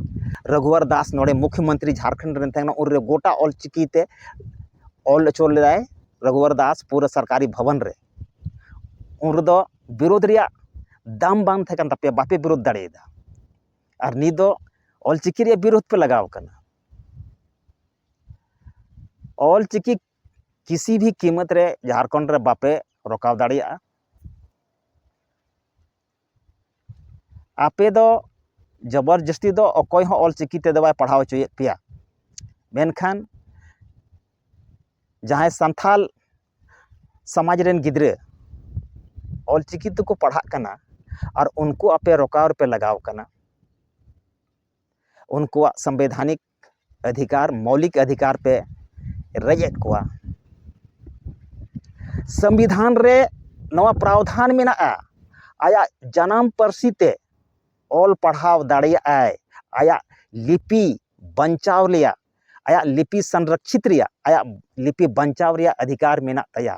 ᱨᱚᱜᱷᱩᱵᱚᱨ ᱫᱟᱥ ᱱᱚᱰᱮ ᱢᱩᱠᱷᱭᱚᱢᱚᱱᱛᱨᱤ ᱡᱷᱟᱲᱠᱷᱚᱸᱰ ᱨᱮᱱ ᱛᱟᱦᱮᱸ ᱠᱟᱱᱟ, ᱩᱱᱨᱮ ᱜᱚᱴᱟ ᱚᱞ ᱪᱤᱠᱤ ᱛᱮ ᱚᱞ ᱦᱚᱪᱚ ᱞᱮᱫᱟᱭ ᱨᱚᱜᱷᱩᱵᱚᱨ ᱫᱟᱥ ᱯᱩᱨᱟᱹ ᱥᱚᱨᱠᱟᱨᱤ ᱵᱷᱚᱵᱚᱱ ᱨᱮ᱾ ᱩᱱ ᱨᱮᱫᱚ ᱵᱤᱨᱳᱫᱷ ᱨᱮᱭᱟᱜ ᱫᱟᱢ ᱵᱟᱝ ᱛᱟᱦᱮᱸ ᱠᱟᱱ ᱛᱟᱯᱮᱭᱟ, ᱵᱟᱯᱮ ᱵᱤᱨᱳᱫᱷ ᱫᱟᱲᱮᱭᱟᱫᱟ᱾ ᱟᱨ ᱱᱤᱛ ᱫᱚ ᱚᱞ ᱪᱤᱠᱤ ᱨᱮᱭᱟᱜ ᱵᱤᱨᱳᱫᱷ ᱯᱮ ᱞᱟᱜᱟᱣ ᱠᱟᱱᱟ᱾ ᱚᱞ ᱪᱤᱠᱤ ᱠᱤᱥᱤ ᱵᱷᱤ ᱠᱤᱢᱚᱛ ᱨᱮ ᱡᱷᱟᱲᱠᱷᱚᱸᱰ ᱨᱮ ᱵᱟᱯᱮ ᱨᱚᱠᱟᱣ ᱫᱟᱲᱮᱭᱟᱜᱼᱟ᱾ ᱟᱯᱮ ᱫᱚ ᱡᱚᱵᱚᱨ ᱡᱚᱥᱛᱤ ᱫᱚ ᱚᱠᱚᱭ ᱦᱚᱸ ᱚᱞ ᱪᱤᱠᱤ ᱛᱮᱫᱚ ᱵᱟᱭ ᱯᱟᱲᱦᱟᱣ ᱦᱚᱪᱚᱭᱮᱫ ᱯᱮᱭᱟ, ᱢᱮᱱᱠᱷᱟᱱ ᱡᱟᱦᱟᱸᱭ ᱥᱟᱱᱛᱷᱟᱞ ᱥᱚᱢᱟᱡᱽ ᱨᱮᱱ ᱜᱤᱫᱽᱨᱟᱹ ᱚᱞ ᱪᱤᱠᱤ ᱛᱮᱠᱚ ᱯᱟᱲᱦᱟᱜ ᱠᱟᱱᱟ ᱟᱨ ᱩᱱᱠᱩ ᱟᱯᱮ ᱨᱚᱠᱟᱣ ᱨᱮᱯᱮ ᱞᱟᱜᱟᱣ ᱠᱟᱱᱟ, ᱩᱱᱠᱩᱣᱟᱜ ᱥᱚᱝᱵᱤᱫᱷᱟᱱᱤᱠ ᱚᱫᱷᱤᱠᱟᱨ, ᱢᱳᱣᱞᱤᱠ ᱚᱫᱷᱤᱠᱟᱨ ᱯᱮ ᱨᱮᱡ ᱮᱫ ᱠᱚᱣᱟ᱾ ᱥᱚᱝᱵᱤᱫᱷᱟᱱ ᱨᱮ ᱱᱚᱣᱟ ᱯᱨᱟᱣᱫᱷᱟᱱ ᱢᱮᱱᱟᱜᱼᱟ, ᱟᱭᱟᱜ ᱡᱟᱱᱟᱢ ᱯᱟᱹᱨᱥᱤ ᱛᱮ ᱚᱞ ᱯᱟᱲᱦᱟᱣ ᱫᱟᱲᱮᱭᱟᱜᱼᱟᱭ, ᱟᱭᱟᱜ ᱞᱤᱯᱤ ᱵᱟᱧᱪᱟᱣ ᱨᱮᱭᱟᱜ, ᱟᱭᱟᱜ ᱞᱤᱯᱤ ᱥᱚᱝᱨᱚᱠᱷᱤᱛ ᱨᱮᱭᱟᱜ, ᱟᱭᱟᱜ ᱞᱤᱯᱤ ᱵᱟᱧᱪᱟᱣ ᱨᱮᱭᱟᱜ ᱚᱫᱷᱤᱠᱟᱨ ᱢᱮᱱᱟᱜ ᱛᱟᱭᱟ᱾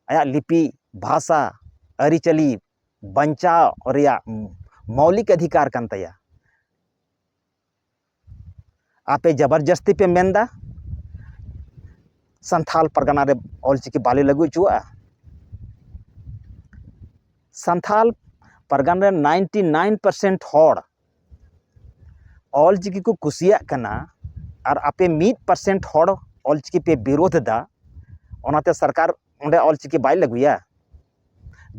ᱟᱭᱟᱜ ᱞᱤᱯᱤ, ᱵᱷᱟᱥᱟ, ᱟᱹᱨᱤᱪᱟᱹᱞᱤ ᱵᱟᱧᱪᱟᱣ ᱨᱮᱭᱟᱜ ᱢᱳᱣᱞᱤᱠ ᱚᱫᱷᱤᱠᱟᱨ ᱠᱟᱱ ᱛᱟᱭᱟ᱾ ᱟᱯᱮ ᱡᱟᱵᱟᱨ ᱡᱟᱹᱥᱛᱤ ᱯᱮ ᱢᱮᱱᱫᱟ ᱥᱟᱱᱛᱷᱟᱞ ᱯᱟᱨᱜᱟᱱᱟ ᱨᱮ ᱚᱞᱪᱤᱠᱤ ᱵᱟᱞᱮ ᱞᱟᱹᱜᱩ ᱦᱚᱪᱚᱣᱟᱜᱼᱟ᱾ ᱥᱟᱱᱛᱷᱟᱞ ᱯᱟᱨᱜᱟᱱᱟ ᱨᱮ ninety nine percent ᱦᱚᱲ ᱚᱞᱪᱤᱠᱤ ᱠᱚ ᱠᱩᱥᱤᱭᱟᱜ ᱠᱟᱱᱟ, ᱟᱨ ᱟᱯᱮ ᱢᱤᱫ percent ᱦᱚᱲ ᱚᱞᱪᱤᱠᱤ ᱯᱮ ᱵᱤᱨᱳᱫᱷ ᱮᱫᱟ, ᱚᱱᱟᱛᱮ ᱥᱚᱨᱠᱟᱨ ᱚᱸᱰᱮ ᱚᱞᱪᱤᱠᱤ ᱵᱟᱭ ᱞᱟᱹᱜᱩᱭᱟ?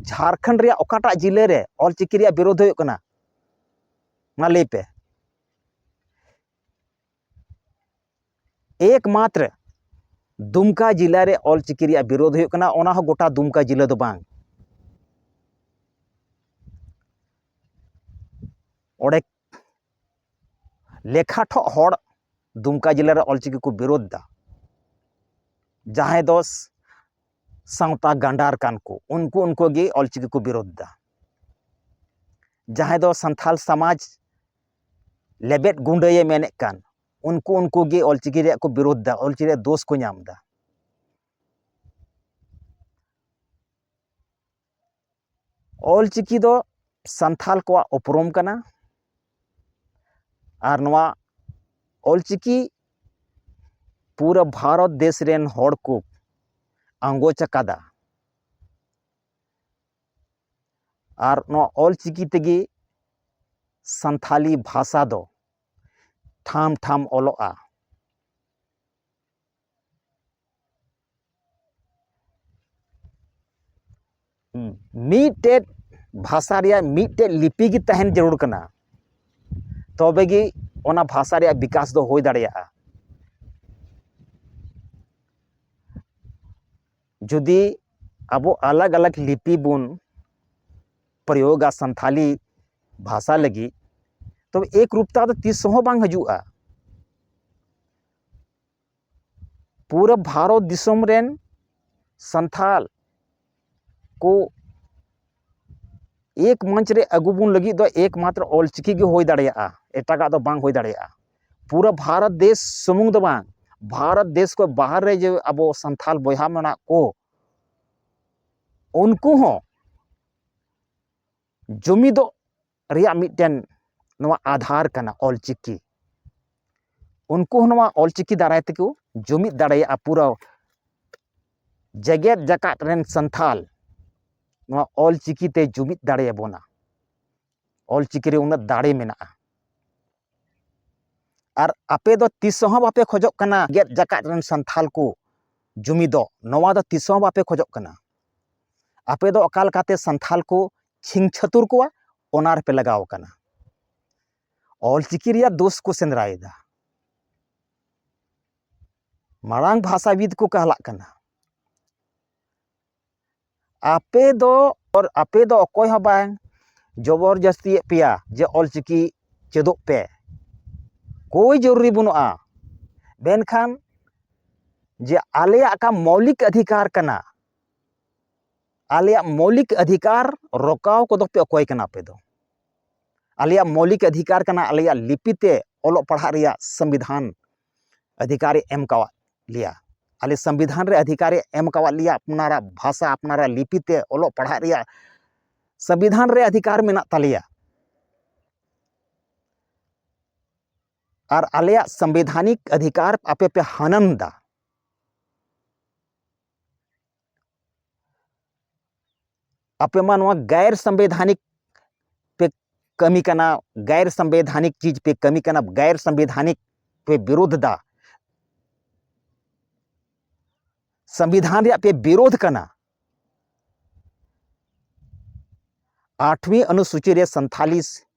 ᱡᱷᱟᱲᱠᱷᱚᱸᱰ ᱨᱮᱭᱟᱜ ᱚᱠᱟᱴᱟᱜ ᱡᱤᱞᱟᱹ ᱨᱮ ᱚᱞᱪᱤᱠᱤ ᱨᱮᱭᱟᱜ ᱵᱤᱨᱳᱫᱷ ᱦᱩᱭᱩᱜ ᱠᱟᱱᱟ? ᱢᱟ ᱞᱟᱹᱭ ᱯᱮ᱾ ᱮᱠᱢᱟᱛᱨᱚ ᱫᱩᱢᱠᱟ ᱡᱮᱞᱟ ᱨᱮ ᱚᱞᱪᱤᱠᱤ ᱨᱮᱭᱟᱜ ᱵᱤᱨᱳᱫᱷ ᱦᱩᱭᱩᱜ ᱠᱟᱱᱟ, ᱚᱱᱟ ᱦᱚᱸ ᱜᱚᱴᱟ ᱫᱩᱢᱠᱟ ᱡᱮᱞᱟ ᱫᱚ ᱵᱟᱝ᱾ ᱚᱸᱰᱮ ᱞᱮᱠᱷᱟ ᱴᱷᱚᱜ ᱦᱚᱲ ᱫᱩᱢᱠᱟ ᱡᱮᱞᱟ ᱨᱮ ᱚᱞᱪᱤᱠᱤ ᱠᱚ ᱵᱤᱨᱳᱫᱷ ᱫᱟ᱾ ᱡᱟᱦᱟᱸᱭ ᱫᱚ ᱥᱟᱶᱛᱟ ᱜᱟᱸᱰᱟᱨ ᱠᱟᱱ ᱠᱚ, ᱩᱱᱠᱩ, ᱩᱱᱠᱩ ᱜᱮ ᱚᱞᱪᱤᱠᱤ ᱠᱚ ᱵᱤᱨᱳᱫᱷ ᱫᱟ᱾ ᱡᱟᱦᱟᱸᱭ ᱫᱚ ᱥᱟᱱᱛᱟᱞ ᱥᱚᱢᱟᱡᱽ ᱞᱮᱵᱮᱫ ᱜᱩᱸᱰᱟᱹᱭᱮ ᱢᱮᱱᱮᱫ ᱠᱟᱱ, ᱩᱱᱠᱩ, ᱩᱱᱠᱩ ᱜᱮ ᱚᱞᱪᱤᱠᱤ ᱨᱮᱭᱟᱜ ᱠᱚ ᱵᱤᱨᱳᱫᱷ ᱫᱟ, ᱚᱞᱪᱤᱠᱤ ᱨᱮᱭᱟᱜ ᱫᱳᱥ ᱠᱚ ᱧᱟᱢ ᱫᱟ᱾ ᱚᱞᱪᱤᱠᱤ ᱫᱚ ᱥᱟᱱᱛᱟᱞ ᱠᱚᱣᱟᱜ ᱩᱯᱨᱩᱢ ᱠᱟᱱᱟ᱾ ᱟᱨ ᱱᱚᱣᱟ ᱚᱞᱪᱤᱠᱤ ᱯᱩᱨᱟᱹ ᱵᱷᱟᱨᱚᱛ ᱫᱮᱥ ᱨᱮᱱ ᱦᱚᱲ ᱠᱚ ᱟᱸᱜᱚᱪ ᱟᱠᱟᱫᱟ᱾ ᱟᱨ ᱱᱚᱣᱟ ᱚᱞᱪᱤᱠᱤ ᱛᱮᱜᱮ ᱥᱟᱱᱛᱷᱟᱞᱤ ᱵᱷᱟᱥᱟ ᱫᱚ ᱴᱷᱟᱢ ᱴᱷᱟᱢ ᱚᱞᱚᱜᱼᱟ᱾ ᱢᱤᱫᱴᱮᱡ ᱵᱷᱟᱥᱟ ᱨᱮᱭᱟᱜ ᱢᱤᱫᱴᱮᱡ ᱞᱤᱯᱤ ᱜᱮ ᱛᱟᱦᱮᱱ ᱡᱟᱹᱨᱩᱲ ᱠᱟᱱᱟ, ᱛᱚᱵᱮ ᱜᱮ ᱚᱱᱟ ᱵᱷᱟᱥᱟ ᱨᱮᱭᱟᱜ ᱵᱤᱠᱟᱥ ᱫᱚ ᱦᱩᱭ ᱫᱟᱲᱮᱭᱟᱜᱼᱟ᱾ ᱡᱩᱫᱤ ᱟᱵᱚ ᱟᱞᱟᱜᱽ ᱟᱞᱟᱜᱽ ᱞᱤᱯᱤ ᱵᱚᱱ ᱯᱨᱚᱭᱳᱜᱟ ᱥᱟᱱᱛᱷᱟᱞᱤ ᱵᱷᱟᱥᱟ ᱞᱟᱹᱜᱤᱫ, ᱛᱚᱵᱮ ᱮᱠ ᱨᱩᱯᱛᱟ ᱫᱚ ᱛᱤᱥ ᱦᱚᱸ ᱵᱟᱝ ᱦᱤᱡᱩᱜᱼᱟ᱾ ᱯᱩᱨᱟᱹ ᱵᱷᱟᱨᱚᱛ ᱫᱤᱥᱚᱢ ᱨᱮᱱ ᱥᱟᱱᱛᱷᱟᱞ ᱠᱚ ᱮᱠ ᱢᱚᱧᱪ ᱨᱮ ᱟᱹᱜᱩ ᱵᱚᱱ ᱞᱟᱹᱜᱤᱫ ᱫᱚ ᱮᱠᱢᱟᱛᱨᱚ ᱚᱞᱪᱤᱠᱤ ᱜᱮ ᱦᱩᱭ ᱫᱟᱲᱮᱭᱟᱜᱼᱟ, ᱮᱴᱟᱜᱟᱜ ᱫᱚ ᱵᱟᱝ ᱦᱩᱭ ᱫᱟᱲᱮᱭᱟᱜᱼᱟ᱾ ᱯᱩᱨᱟᱹ ᱵᱷᱟᱨᱚᱛ ᱫᱮᱥ ᱥᱩᱢᱩᱝ ᱫᱚ ᱵᱟᱝ, ᱵᱷᱟᱨᱚᱛ ᱫᱮᱥ ᱠᱷᱚᱱ ᱵᱟᱦᱨᱮ ᱡᱮ ᱟᱵᱚ ᱥᱟᱱᱛᱷᱟᱞ ᱵᱚᱭᱦᱟ ᱢᱮᱱᱟᱜ ᱠᱚ, ᱩᱱᱠᱩ ᱦᱚᱸ ᱡᱩᱢᱤᱫᱚᱜ ᱨᱮᱭᱟᱜ ᱢᱤᱫᱴᱮᱱ ᱱᱚᱣᱟ ᱟᱫᱷᱟᱨ ᱠᱟᱱᱟ ᱚᱞᱪᱤᱠᱤ᱾ ᱩᱱᱠᱩ ᱦᱚᱸ ᱱᱚᱣᱟ ᱚᱞᱪᱤᱠᱤ ᱫᱟᱨᱟᱭ ᱛᱮᱠᱚ ᱡᱩᱢᱤᱫ ᱫᱟᱲᱮᱭᱟᱜᱼᱟ᱾ ᱯᱩᱨᱟᱹ ᱡᱮᱜᱮᱛ ᱡᱟᱠᱟᱛ ᱨᱮᱱ ᱥᱟᱱᱛᱷᱟᱞ ᱱᱚᱣᱟ ᱚᱞᱪᱤᱠᱤ ᱛᱮ ᱡᱩᱢᱤᱫ ᱫᱟᱲᱮᱭᱟᱵᱚᱱᱟ᱾ ᱚᱞᱪᱤᱠᱤ ᱨᱮ ᱩᱱᱟᱹᱜ ᱫᱟᱲᱮ ᱢᱮᱱᱟᱜᱼᱟ᱾ ᱟᱨ ᱟᱯᱮ ᱫᱚ ᱛᱤᱥ ᱦᱚᱸ ᱵᱟᱯᱮ ᱠᱷᱚᱡᱚᱜ ᱠᱟᱱᱟ ᱡᱮᱜᱮᱛ ᱡᱟᱠᱟᱛ ᱨᱮᱱ ᱥᱟᱱᱛᱷᱟᱞ ᱠᱚ ᱡᱩᱢᱤᱫᱚᱜ, ᱱᱚᱣᱟ ᱫᱚ ᱛᱤᱥ ᱦᱚᱸ ᱵᱟᱯᱮ ᱠᱷᱚᱡᱚᱜ ᱠᱟᱱᱟ᱾ ᱟᱯᱮ ᱫᱚ ᱚᱠᱟ ᱞᱮᱠᱟᱛᱮ ᱥᱟᱱᱛᱷᱟᱞ ᱠᱚ ᱪᱷᱤᱝ ᱪᱷᱟᱹᱛᱩᱨ ᱠᱚᱣᱟ, ᱚᱱᱟ ᱨᱮᱯᱮ ᱞᱟᱜᱟᱣ ᱠᱟᱱᱟ᱾ ᱚᱞᱪᱤᱠᱤ ᱨᱮᱭᱟᱜ ᱫᱳᱥ ᱠᱚ ᱥᱮᱸᱫᱽᱨᱟᱭᱮᱫᱟ᱾ ᱢᱟᱨᱟᱝ ᱵᱷᱟᱥᱟᱵᱤᱫ ᱠᱚ ᱠᱟᱦᱞᱟᱜ ᱠᱟᱱᱟ᱾ ᱟᱯᱮ ᱫᱚ, ᱟᱯᱮ ᱫᱚ ᱚᱠᱚᱭ ᱦᱚᱸ ᱵᱟᱝ ᱡᱚᱵᱚᱨ ᱡᱟᱹᱥᱛᱤᱭᱮᱫ ᱯᱮᱭᱟ ᱡᱮ ᱚᱞᱪᱤᱠᱤ ᱪᱮᱫᱚᱜ ᱯᱮ, ᱠᱳᱭ ᱡᱚᱨᱩᱨᱤ ᱵᱟᱹᱱᱩᱜᱼᱟ᱾ ᱢᱮᱱᱠᱷᱟᱱ ᱡᱮ ᱟᱞᱮᱭᱟᱜ ᱚᱠᱟ ᱢᱳᱣᱞᱤᱠ ᱚᱫᱷᱤᱠᱟᱨ ᱠᱟᱱᱟ, ᱟᱞᱮᱭᱟᱜ ᱢᱳᱣᱞᱤᱠ ᱚᱫᱷᱤᱠᱟᱨ ᱨᱚᱠᱟᱣ ᱠᱚᱫᱚ ᱯᱮ ᱚᱠᱚᱭ ᱠᱟᱱᱟ ᱟᱯᱮ ᱫᱚ? ᱟᱞᱮᱭᱟᱜ ᱢᱳᱣᱞᱤᱠ ᱚᱫᱷᱤᱠᱟᱨ ᱠᱟᱱᱟ ᱟᱞᱮᱭᱟᱜ ᱞᱤᱯᱤ ᱛᱮ ᱚᱞᱚᱜ ᱯᱟᱲᱦᱟᱜ ᱨᱮᱭᱟᱜ ᱥᱚᱝᱵᱤᱫᱷᱟᱱ ᱚᱫᱷᱤᱠᱟᱨᱮ ᱮᱢ ᱠᱟᱣᱟᱫ ᱞᱮᱭᱟ᱾ ᱟᱞᱮ ᱥᱚᱝᱵᱤᱫᱷᱟᱱ ᱨᱮ ᱚᱫᱷᱤᱠᱟᱨᱮ ᱮᱢ ᱠᱟᱣᱟᱫ ᱞᱮᱭᱟ, ᱟᱯᱱᱟᱨᱟᱜ ᱵᱷᱟᱥᱟ, ᱟᱯᱱᱟᱨᱟᱜ ᱞᱤᱯᱤ ᱛᱮ ᱚᱞᱚᱜ ᱯᱟᱲᱦᱟᱜ ᱨᱮᱭᱟᱜ ᱥᱚᱝᱵᱤᱫᱷᱟᱱ ᱨᱮ ᱚᱫᱷᱤᱠᱟᱨ ᱢᱮᱱᱟᱜ ᱛᱟᱞᱮᱭᱟ᱾ ᱟᱨ ᱟᱞᱮᱭᱟᱜ ᱥᱚᱝᱵᱤᱫᱷᱟᱱᱤᱠ ᱚᱫᱷᱤᱠᱟᱨ ᱟᱯᱮ ᱯᱮ ᱦᱟᱱᱚᱱ ᱫᱟ᱾ ᱟᱯᱮ ᱢᱟ ᱱᱚᱣᱟ ᱜᱟᱭᱨ ᱥᱚᱝᱵᱤᱫᱷᱟᱱᱤᱠ ᱯᱮ ᱠᱟᱹᱢᱤ ᱠᱟᱱᱟ, ᱜᱟᱭᱨ ᱥᱚᱝᱵᱤᱫᱷᱟᱱᱤᱠ ᱪᱤᱡᱽ ᱯᱮ ᱠᱟᱹᱢᱤ ᱠᱟᱱᱟ, ᱜᱟᱭᱨ ᱥᱚᱝᱵᱤᱫᱷᱟᱱᱤᱠ ᱯᱮ ᱵᱤᱨᱳᱫᱷ ᱫᱟ᱾ ᱥᱚᱝᱵᱤᱫᱷᱟᱱ ᱨᱮᱭᱟᱜ ᱯᱮ ᱵᱤᱨᱳᱫᱷ ᱠᱟᱱᱟ᱾ ᱟᱴᱷᱣᱤ ᱚᱱᱩᱥᱩᱪᱤ ᱨᱮ ᱥᱟᱱᱛᱷᱟᱞᱤ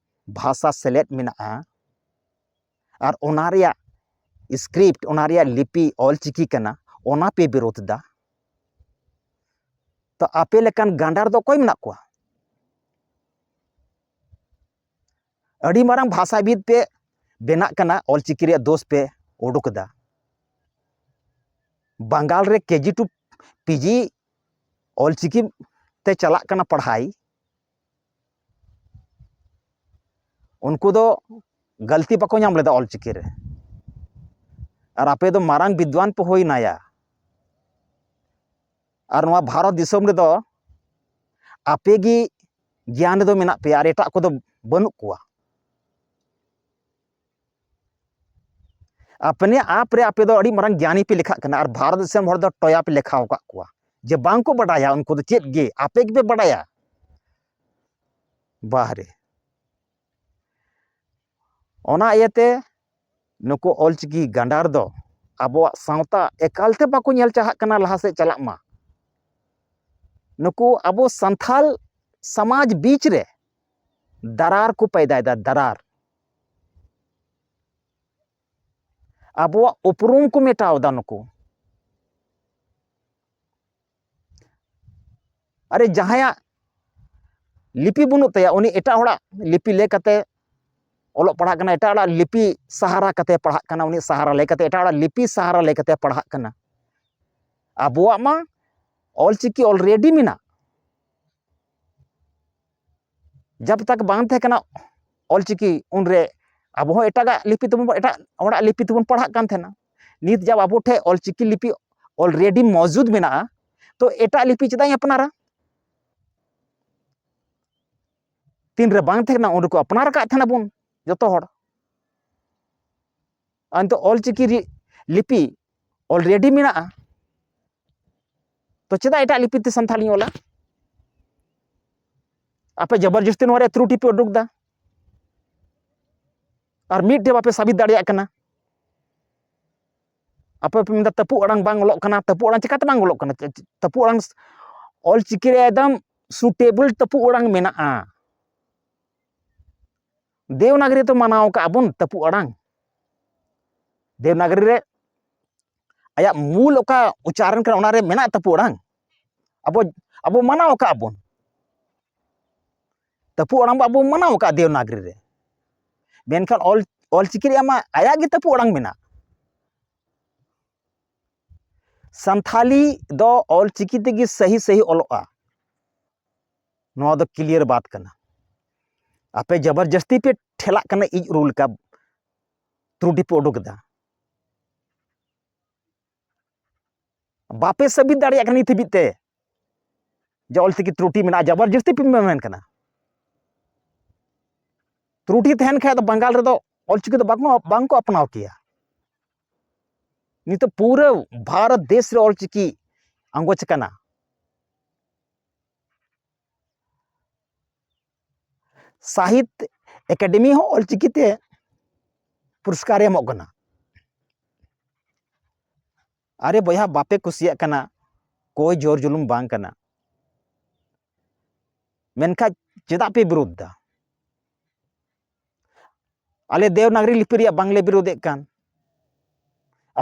ᱵᱷᱟᱥᱟ ᱥᱮᱞᱮᱫ ᱢᱮᱱᱟᱜᱼᱟ, ᱟᱨ ᱚᱱᱟ ᱨᱮᱭᱟᱜ ᱥᱠᱨᱤᱯᱴ, ᱚᱱᱟ ᱨᱮᱭᱟᱜ ᱞᱤᱯᱤ ᱚᱞᱪᱤᱠᱤ ᱠᱟᱱᱟ, ᱚᱱᱟ ᱯᱮ ᱵᱤᱨᱳᱫᱷ ᱫᱟ᱾ ᱛᱚ ᱟᱯᱮ ᱞᱮᱠᱟᱱ ᱜᱟᱸᱰᱟᱨ ᱫᱚ ᱚᱠᱚᱭ ᱢᱮᱱᱟᱜ ᱠᱚᱣᱟ? ᱟᱹᱰᱤ ᱢᱟᱨᱟᱝ ᱵᱷᱟᱥᱟᱵᱤᱫ ᱯᱮ ᱵᱮᱱᱟᱜ ᱠᱟᱱᱟ, ᱚᱞᱪᱤᱠᱤ ᱨᱮᱭᱟᱜ ᱫᱳᱥ ᱯᱮ ᱩᱰᱩᱠ ᱮᱫᱟ᱾ ᱵᱟᱝᱜᱟᱞ ᱨᱮ ᱠᱮᱡᱤ ᱴᱩ ᱯᱤᱡᱤ ᱚᱞᱪᱤᱠᱤ ᱛᱮ ᱪᱟᱞᱟᱜ ᱠᱟᱱᱟ ᱯᱟᱲᱦᱟᱭ, ᱩᱱᱠᱩ ᱫᱚ ᱜᱟᱹᱞᱛᱤ ᱵᱟᱠᱚ ᱧᱟᱢ ᱞᱮᱫᱟ ᱚᱞᱪᱤᱠᱤ ᱨᱮ᱾ ᱟᱨ ᱟᱯᱮ ᱫᱚ ᱢᱟᱨᱟᱝ ᱵᱤᱫᱽᱣᱟᱱ ᱯᱮ ᱦᱩᱭᱱᱟᱭᱟ᱾ ᱟᱨ ᱱᱚᱣᱟ ᱵᱷᱟᱨᱚᱛ ᱫᱤᱥᱚᱢ ᱨᱮᱫᱚ ᱟᱯᱮ ᱜᱮ ᱜᱮᱭᱟᱱ ᱨᱮᱫᱚ ᱢᱮᱱᱟᱜ ᱯᱮᱭᱟ, ᱟᱨ ᱮᱴᱟᱜ ᱠᱚᱫᱚ ᱵᱟᱹᱱᱩᱜ ᱠᱚᱣᱟ᱾ ᱟᱯᱱᱮ ᱟᱯ ᱨᱮ ᱟᱯᱮ ᱫᱚ ᱟᱹᱰᱤ ᱢᱟᱨᱟᱝ ᱜᱮᱭᱟᱱᱤ ᱯᱮ ᱞᱮᱠᱷᱟᱜ ᱠᱟᱱᱟ, ᱟᱨ ᱵᱷᱟᱨᱚᱛ ᱫᱤᱥᱚᱢ ᱦᱚᱲ ᱫᱚ ᱴᱚᱭᱟ ᱯᱮ ᱞᱮᱠᱷᱟᱣ ᱟᱠᱟᱫ ᱠᱚᱣᱟ᱾ ᱡᱮ ᱵᱟᱝ ᱠᱚ ᱵᱟᱰᱟᱭᱟ, ᱩᱱᱠᱩ ᱫᱚ ᱪᱮᱫ ᱜᱮ ᱟᱯᱮ ᱜᱮᱯᱮ ᱵᱟᱰᱟᱭᱟ᱾ ᱵᱟᱦᱨᱮ ᱚᱱᱟ ᱤᱭᱟᱹᱛᱮ ᱱᱩᱠᱩ ᱚᱞᱪᱤᱠᱤ ᱜᱟᱸᱰᱟᱨ ᱫᱚ ᱟᱵᱚᱣᱟᱜ ᱥᱟᱶᱛᱟ ᱮᱠᱟᱞᱛᱮ ᱵᱟᱠᱚ ᱧᱮᱞ ᱪᱟᱦᱟᱜ ᱠᱟᱱᱟ ᱞᱟᱦᱟ ᱥᱮᱫ ᱪᱟᱞᱟᱜ ᱢᱟ᱾ ᱱᱩᱠᱩ ᱟᱵᱚ ᱥᱟᱱᱛᱷᱟᱞ ᱥᱚᱢᱟᱡᱽ ᱵᱤᱪ ᱨᱮ ᱫᱟᱨᱟᱨ ᱠᱚ ᱯᱟᱭᱫᱟᱭᱮᱫᱟ, ᱫᱟᱨᱟᱨ᱾ ᱟᱵᱚᱣᱟᱜ ᱩᱯᱨᱩᱢ ᱠᱚ ᱢᱮᱴᱟᱣ ᱮᱫᱟ ᱱᱩᱠᱩ᱾ ᱟᱨᱮ, ᱡᱟᱦᱟᱸᱭᱟᱜ ᱞᱤᱯᱤ ᱵᱟᱹᱱᱩᱜ ᱛᱟᱭᱟ, ᱩᱱᱤ ᱮᱴᱟᱜ ᱦᱚᱲᱟᱜ ᱞᱤᱯᱤ ᱞᱟᱹᱭ ᱠᱟᱛᱮ ᱚᱞᱚᱜ ᱯᱟᱲᱦᱟᱜ ᱠᱟᱱᱟ, ᱮᱴᱟᱜ ᱦᱚᱲᱟᱜ ᱞᱤᱯᱤ ᱥᱟᱦᱟᱨᱟ ᱠᱟᱛᱮ ᱯᱟᱲᱦᱟᱜ ᱠᱟᱱᱟ, ᱩᱱᱤ ᱥᱟᱦᱟᱨᱟ ᱞᱟᱹᱭ ᱠᱟᱛᱮ ᱮᱴᱟᱜ ᱦᱚᱲᱟᱜ ᱞᱤᱯᱤ ᱥᱟᱦᱟᱨᱟ ᱞᱟᱹᱭ ᱠᱟᱛᱮ ᱯᱟᱲᱦᱟᱜ ᱠᱟᱱᱟ᱾ ᱟᱵᱚᱣᱟᱜ ᱢᱟ ᱚᱞᱪᱤᱠᱤ already ᱢᱮᱱᱟᱜ᱾ ᱡᱟᱵ ᱛᱟᱠ ᱵᱟᱝ ᱛᱟᱦᱮᱸ ᱠᱟᱱᱟ ᱚᱞᱪᱤᱠᱤ, ᱩᱱᱨᱮ ᱟᱵᱚ ᱦᱚᱸ ᱮᱴᱟᱜᱟᱜ ᱞᱤᱯᱤ ᱛᱮᱵᱚᱱ, ᱮᱴᱟᱜ ᱦᱚᱲᱟᱜ ᱞᱤᱯᱤ ᱛᱮᱵᱚᱱ ᱯᱟᱲᱦᱟᱜ ᱠᱟᱱ ᱛᱟᱦᱮᱱᱟ᱾ ᱱᱤᱛ ᱡᱟᱵ ᱟᱵᱚ ᱴᱷᱮᱱ ᱚᱞᱪᱤᱠᱤ ᱞᱤᱯᱤ already ᱢᱚᱡᱩᱫ ᱢᱮᱱᱟᱜᱼᱟ, ᱛᱚ ᱮᱴᱟᱜ ᱞᱤᱯᱤ ᱪᱮᱫᱟᱜ ᱤᱧ ᱟᱯᱱᱟᱨᱟ? ᱛᱤᱱᱨᱮ ᱵᱟᱝ ᱛᱟᱦᱮᱸ ᱠᱟᱱᱟ, ᱩᱱ ᱨᱮᱠᱚ ᱟᱯᱱᱟᱨ ᱟᱠᱟᱫ ᱛᱟᱦᱮᱱᱟ ᱵᱚᱱ ᱡᱚᱛᱚ ᱦᱚᱲ᱾ ᱟᱨ ᱱᱤᱛᱚᱜ ᱚᱞᱪᱤᱠᱤ ᱨᱤ-, ᱞᱤᱯᱤ already ᱢᱮᱱᱟᱜᱼᱟ, ᱛᱚ ᱪᱮᱫᱟᱜ ᱮᱴᱟᱜ ᱞᱤᱯᱤ ᱛᱮ ᱥᱟᱱᱛᱷᱟᱞᱤᱧ ᱚᱞᱟ? ᱟᱯᱮ ᱡᱚᱵᱚᱨᱡᱚᱥᱛᱤ ᱱᱚᱣᱟ ᱨᱮ ᱛᱨᱩᱴᱤ ᱯᱮ ᱩᱰᱩᱠ ᱫᱟ, ᱟᱨ ᱢᱤᱫ ᱴᱷᱮᱡ ᱵᱟᱯᱮ ᱥᱟᱵᱤᱛ ᱫᱟᱲᱮᱭᱟᱜ ᱠᱟᱱᱟ᱾ ᱟᱯᱮ ᱯᱮ ᱢᱮᱱᱫᱟ ᱛᱟᱹᱯᱩᱜ ᱟᱲᱟᱝ ᱵᱟᱝ ᱚᱞᱚᱜ ᱠᱟᱱᱟ, ᱛᱟᱹᱯᱩᱜ ᱟᱲᱟᱝ ᱪᱤᱠᱟᱹᱛᱮ ᱵᱟᱝ ᱚᱞᱚᱜ ᱠᱟᱱᱟ? ᱛᱟᱹᱯᱩᱜ ᱟᱲᱟᱝ, ᱚᱞᱪᱤᱠᱤ ᱨᱮ ᱮᱠᱫᱚᱢ suitable ᱛᱟᱹᱯᱩᱜ ᱟᱲᱟᱝ ᱢᱮᱱᱟᱜᱼᱟ᱾ ᱫᱮᱣᱱᱟᱜᱽᱨᱤ ᱛᱮ ᱢᱟᱱᱟᱣ ᱠᱟᱜᱼᱟ ᱵᱚᱱ ᱛᱟᱹᱯᱩᱜ ᱟᱲᱟᱝ᱾ ᱫᱮᱣᱱᱟᱜᱽᱨᱤ ᱨᱮ ᱟᱭᱟᱜ ᱢᱩᱞ ᱚᱠᱟ ᱩᱪᱪᱟᱨᱚᱱ ᱠᱟᱱᱟ, ᱚᱱᱟᱨᱮ ᱢᱮᱱᱟᱜ ᱛᱟᱹᱯᱩᱜ ᱟᱲᱟᱝ᱾ ᱟᱵᱚ, ᱟᱵᱚ ᱢᱟᱱᱟᱣ ᱠᱟᱜᱼᱟ ᱵᱚᱱ, ᱛᱟᱹᱯᱩᱜ ᱟᱲᱟᱝ ᱟᱵᱚ ᱢᱟᱱᱟᱣ ᱠᱟᱜᱼᱟ ᱫᱮᱣᱱᱟᱜᱽᱨᱤ ᱨᱮ᱾ ᱢᱮᱱᱠᱷᱟᱱ ᱚᱞ, ᱚᱞᱪᱤᱠᱤ ᱨᱮᱭᱟᱜ ᱢᱟ ᱟᱭᱟᱜ ᱜᱮ ᱛᱟᱹᱯᱩᱜ ᱟᱲᱟᱝ ᱢᱮᱱᱟᱜ᱾ ᱥᱟᱱᱛᱷᱟᱞᱤ ᱫᱚ ᱚᱞᱪᱤᱠᱤ ᱛᱮᱜᱮ ᱥᱟᱹᱦᱤ ᱥᱟᱹᱦᱤ ᱚᱞᱚᱜᱼᱟ, ᱱᱚᱣᱟ ᱫᱚ clear ᱵᱟᱛ ᱠᱟᱱᱟ᱾ ᱟᱯᱮ ᱡᱚᱵᱚᱨᱡᱚᱥᱛᱤ ᱯᱮ ᱴᱷᱮᱞᱟᱜ ᱠᱟᱱᱟ, ᱤᱡ ᱨᱩ ᱞᱮᱠᱟ ᱛᱨᱩᱴᱤ ᱯᱮ ᱩᱰᱩᱠ ᱮᱫᱟ᱾ ᱵᱟᱯᱮ ᱥᱟᱹᱵᱤᱛ ᱫᱟᱲᱮᱭᱟᱜ ᱠᱟᱱᱟ ᱱᱤᱛ ᱦᱟᱹᱵᱤᱡ ᱛᱮ ᱡᱮ ᱚᱞᱪᱤᱠᱤ ᱛᱨᱩᱴᱤ ᱢᱮᱱᱟᱜᱼᱟ, ᱡᱚᱵᱚᱨᱡᱚᱥᱛᱤ ᱯᱮ ᱢᱮᱢᱮᱱ ᱠᱟᱱᱟ᱾ ᱛᱨᱩᱴᱤ ᱛᱟᱦᱮᱱ ᱠᱷᱟᱡ ᱫᱚ ᱵᱟᱝᱜᱟᱞ ᱨᱮᱫᱚ ᱚᱞᱪᱤᱠᱤ ᱫᱚ ᱵᱟᱝ, ᱵᱟᱝ ᱠᱚ ᱟᱯᱱᱟᱣ ᱠᱮᱭᱟ᱾ ᱱᱤᱛᱚᱜ ᱯᱩᱨᱟᱹ ᱵᱷᱟᱨᱚᱛ ᱫᱮᱥ ᱨᱮ ᱚᱞᱪᱤᱠᱤ ᱟᱸᱜᱚᱪ ᱟᱠᱟᱱᱟ᱾ ᱥᱟᱦᱤᱛ ᱮᱠᱟᱰᱮᱢᱤ ᱦᱚᱸ ᱚᱞᱪᱤᱠᱤ ᱛᱮ ᱯᱩᱨᱚᱥᱠᱟᱨ ᱮ ᱮᱢᱚᱜ ᱠᱟᱱᱟ᱾ ᱟᱨᱮ ᱵᱚᱭᱦᱟ, ᱵᱟᱯᱮ ᱠᱩᱥᱤᱭᱟᱜ ᱠᱟᱱᱟ, ᱠᱚᱭ ᱡᱳᱨ ᱡᱩᱞᱩᱢ ᱵᱟᱝ ᱠᱟᱱᱟ, ᱢᱮᱱᱠᱷᱟᱱ ᱪᱮᱫᱟᱜ ᱯᱮ ᱵᱤᱨᱳᱫᱷ ᱫᱟ? ᱟᱞᱮ ᱫᱮᱣᱱᱟᱜᱽᱨᱤ ᱞᱤᱯᱤ ᱨᱮᱭᱟᱜ ᱵᱟᱝᱞᱮ ᱵᱤᱨᱳᱫᱷᱮᱫ ᱠᱟᱱ,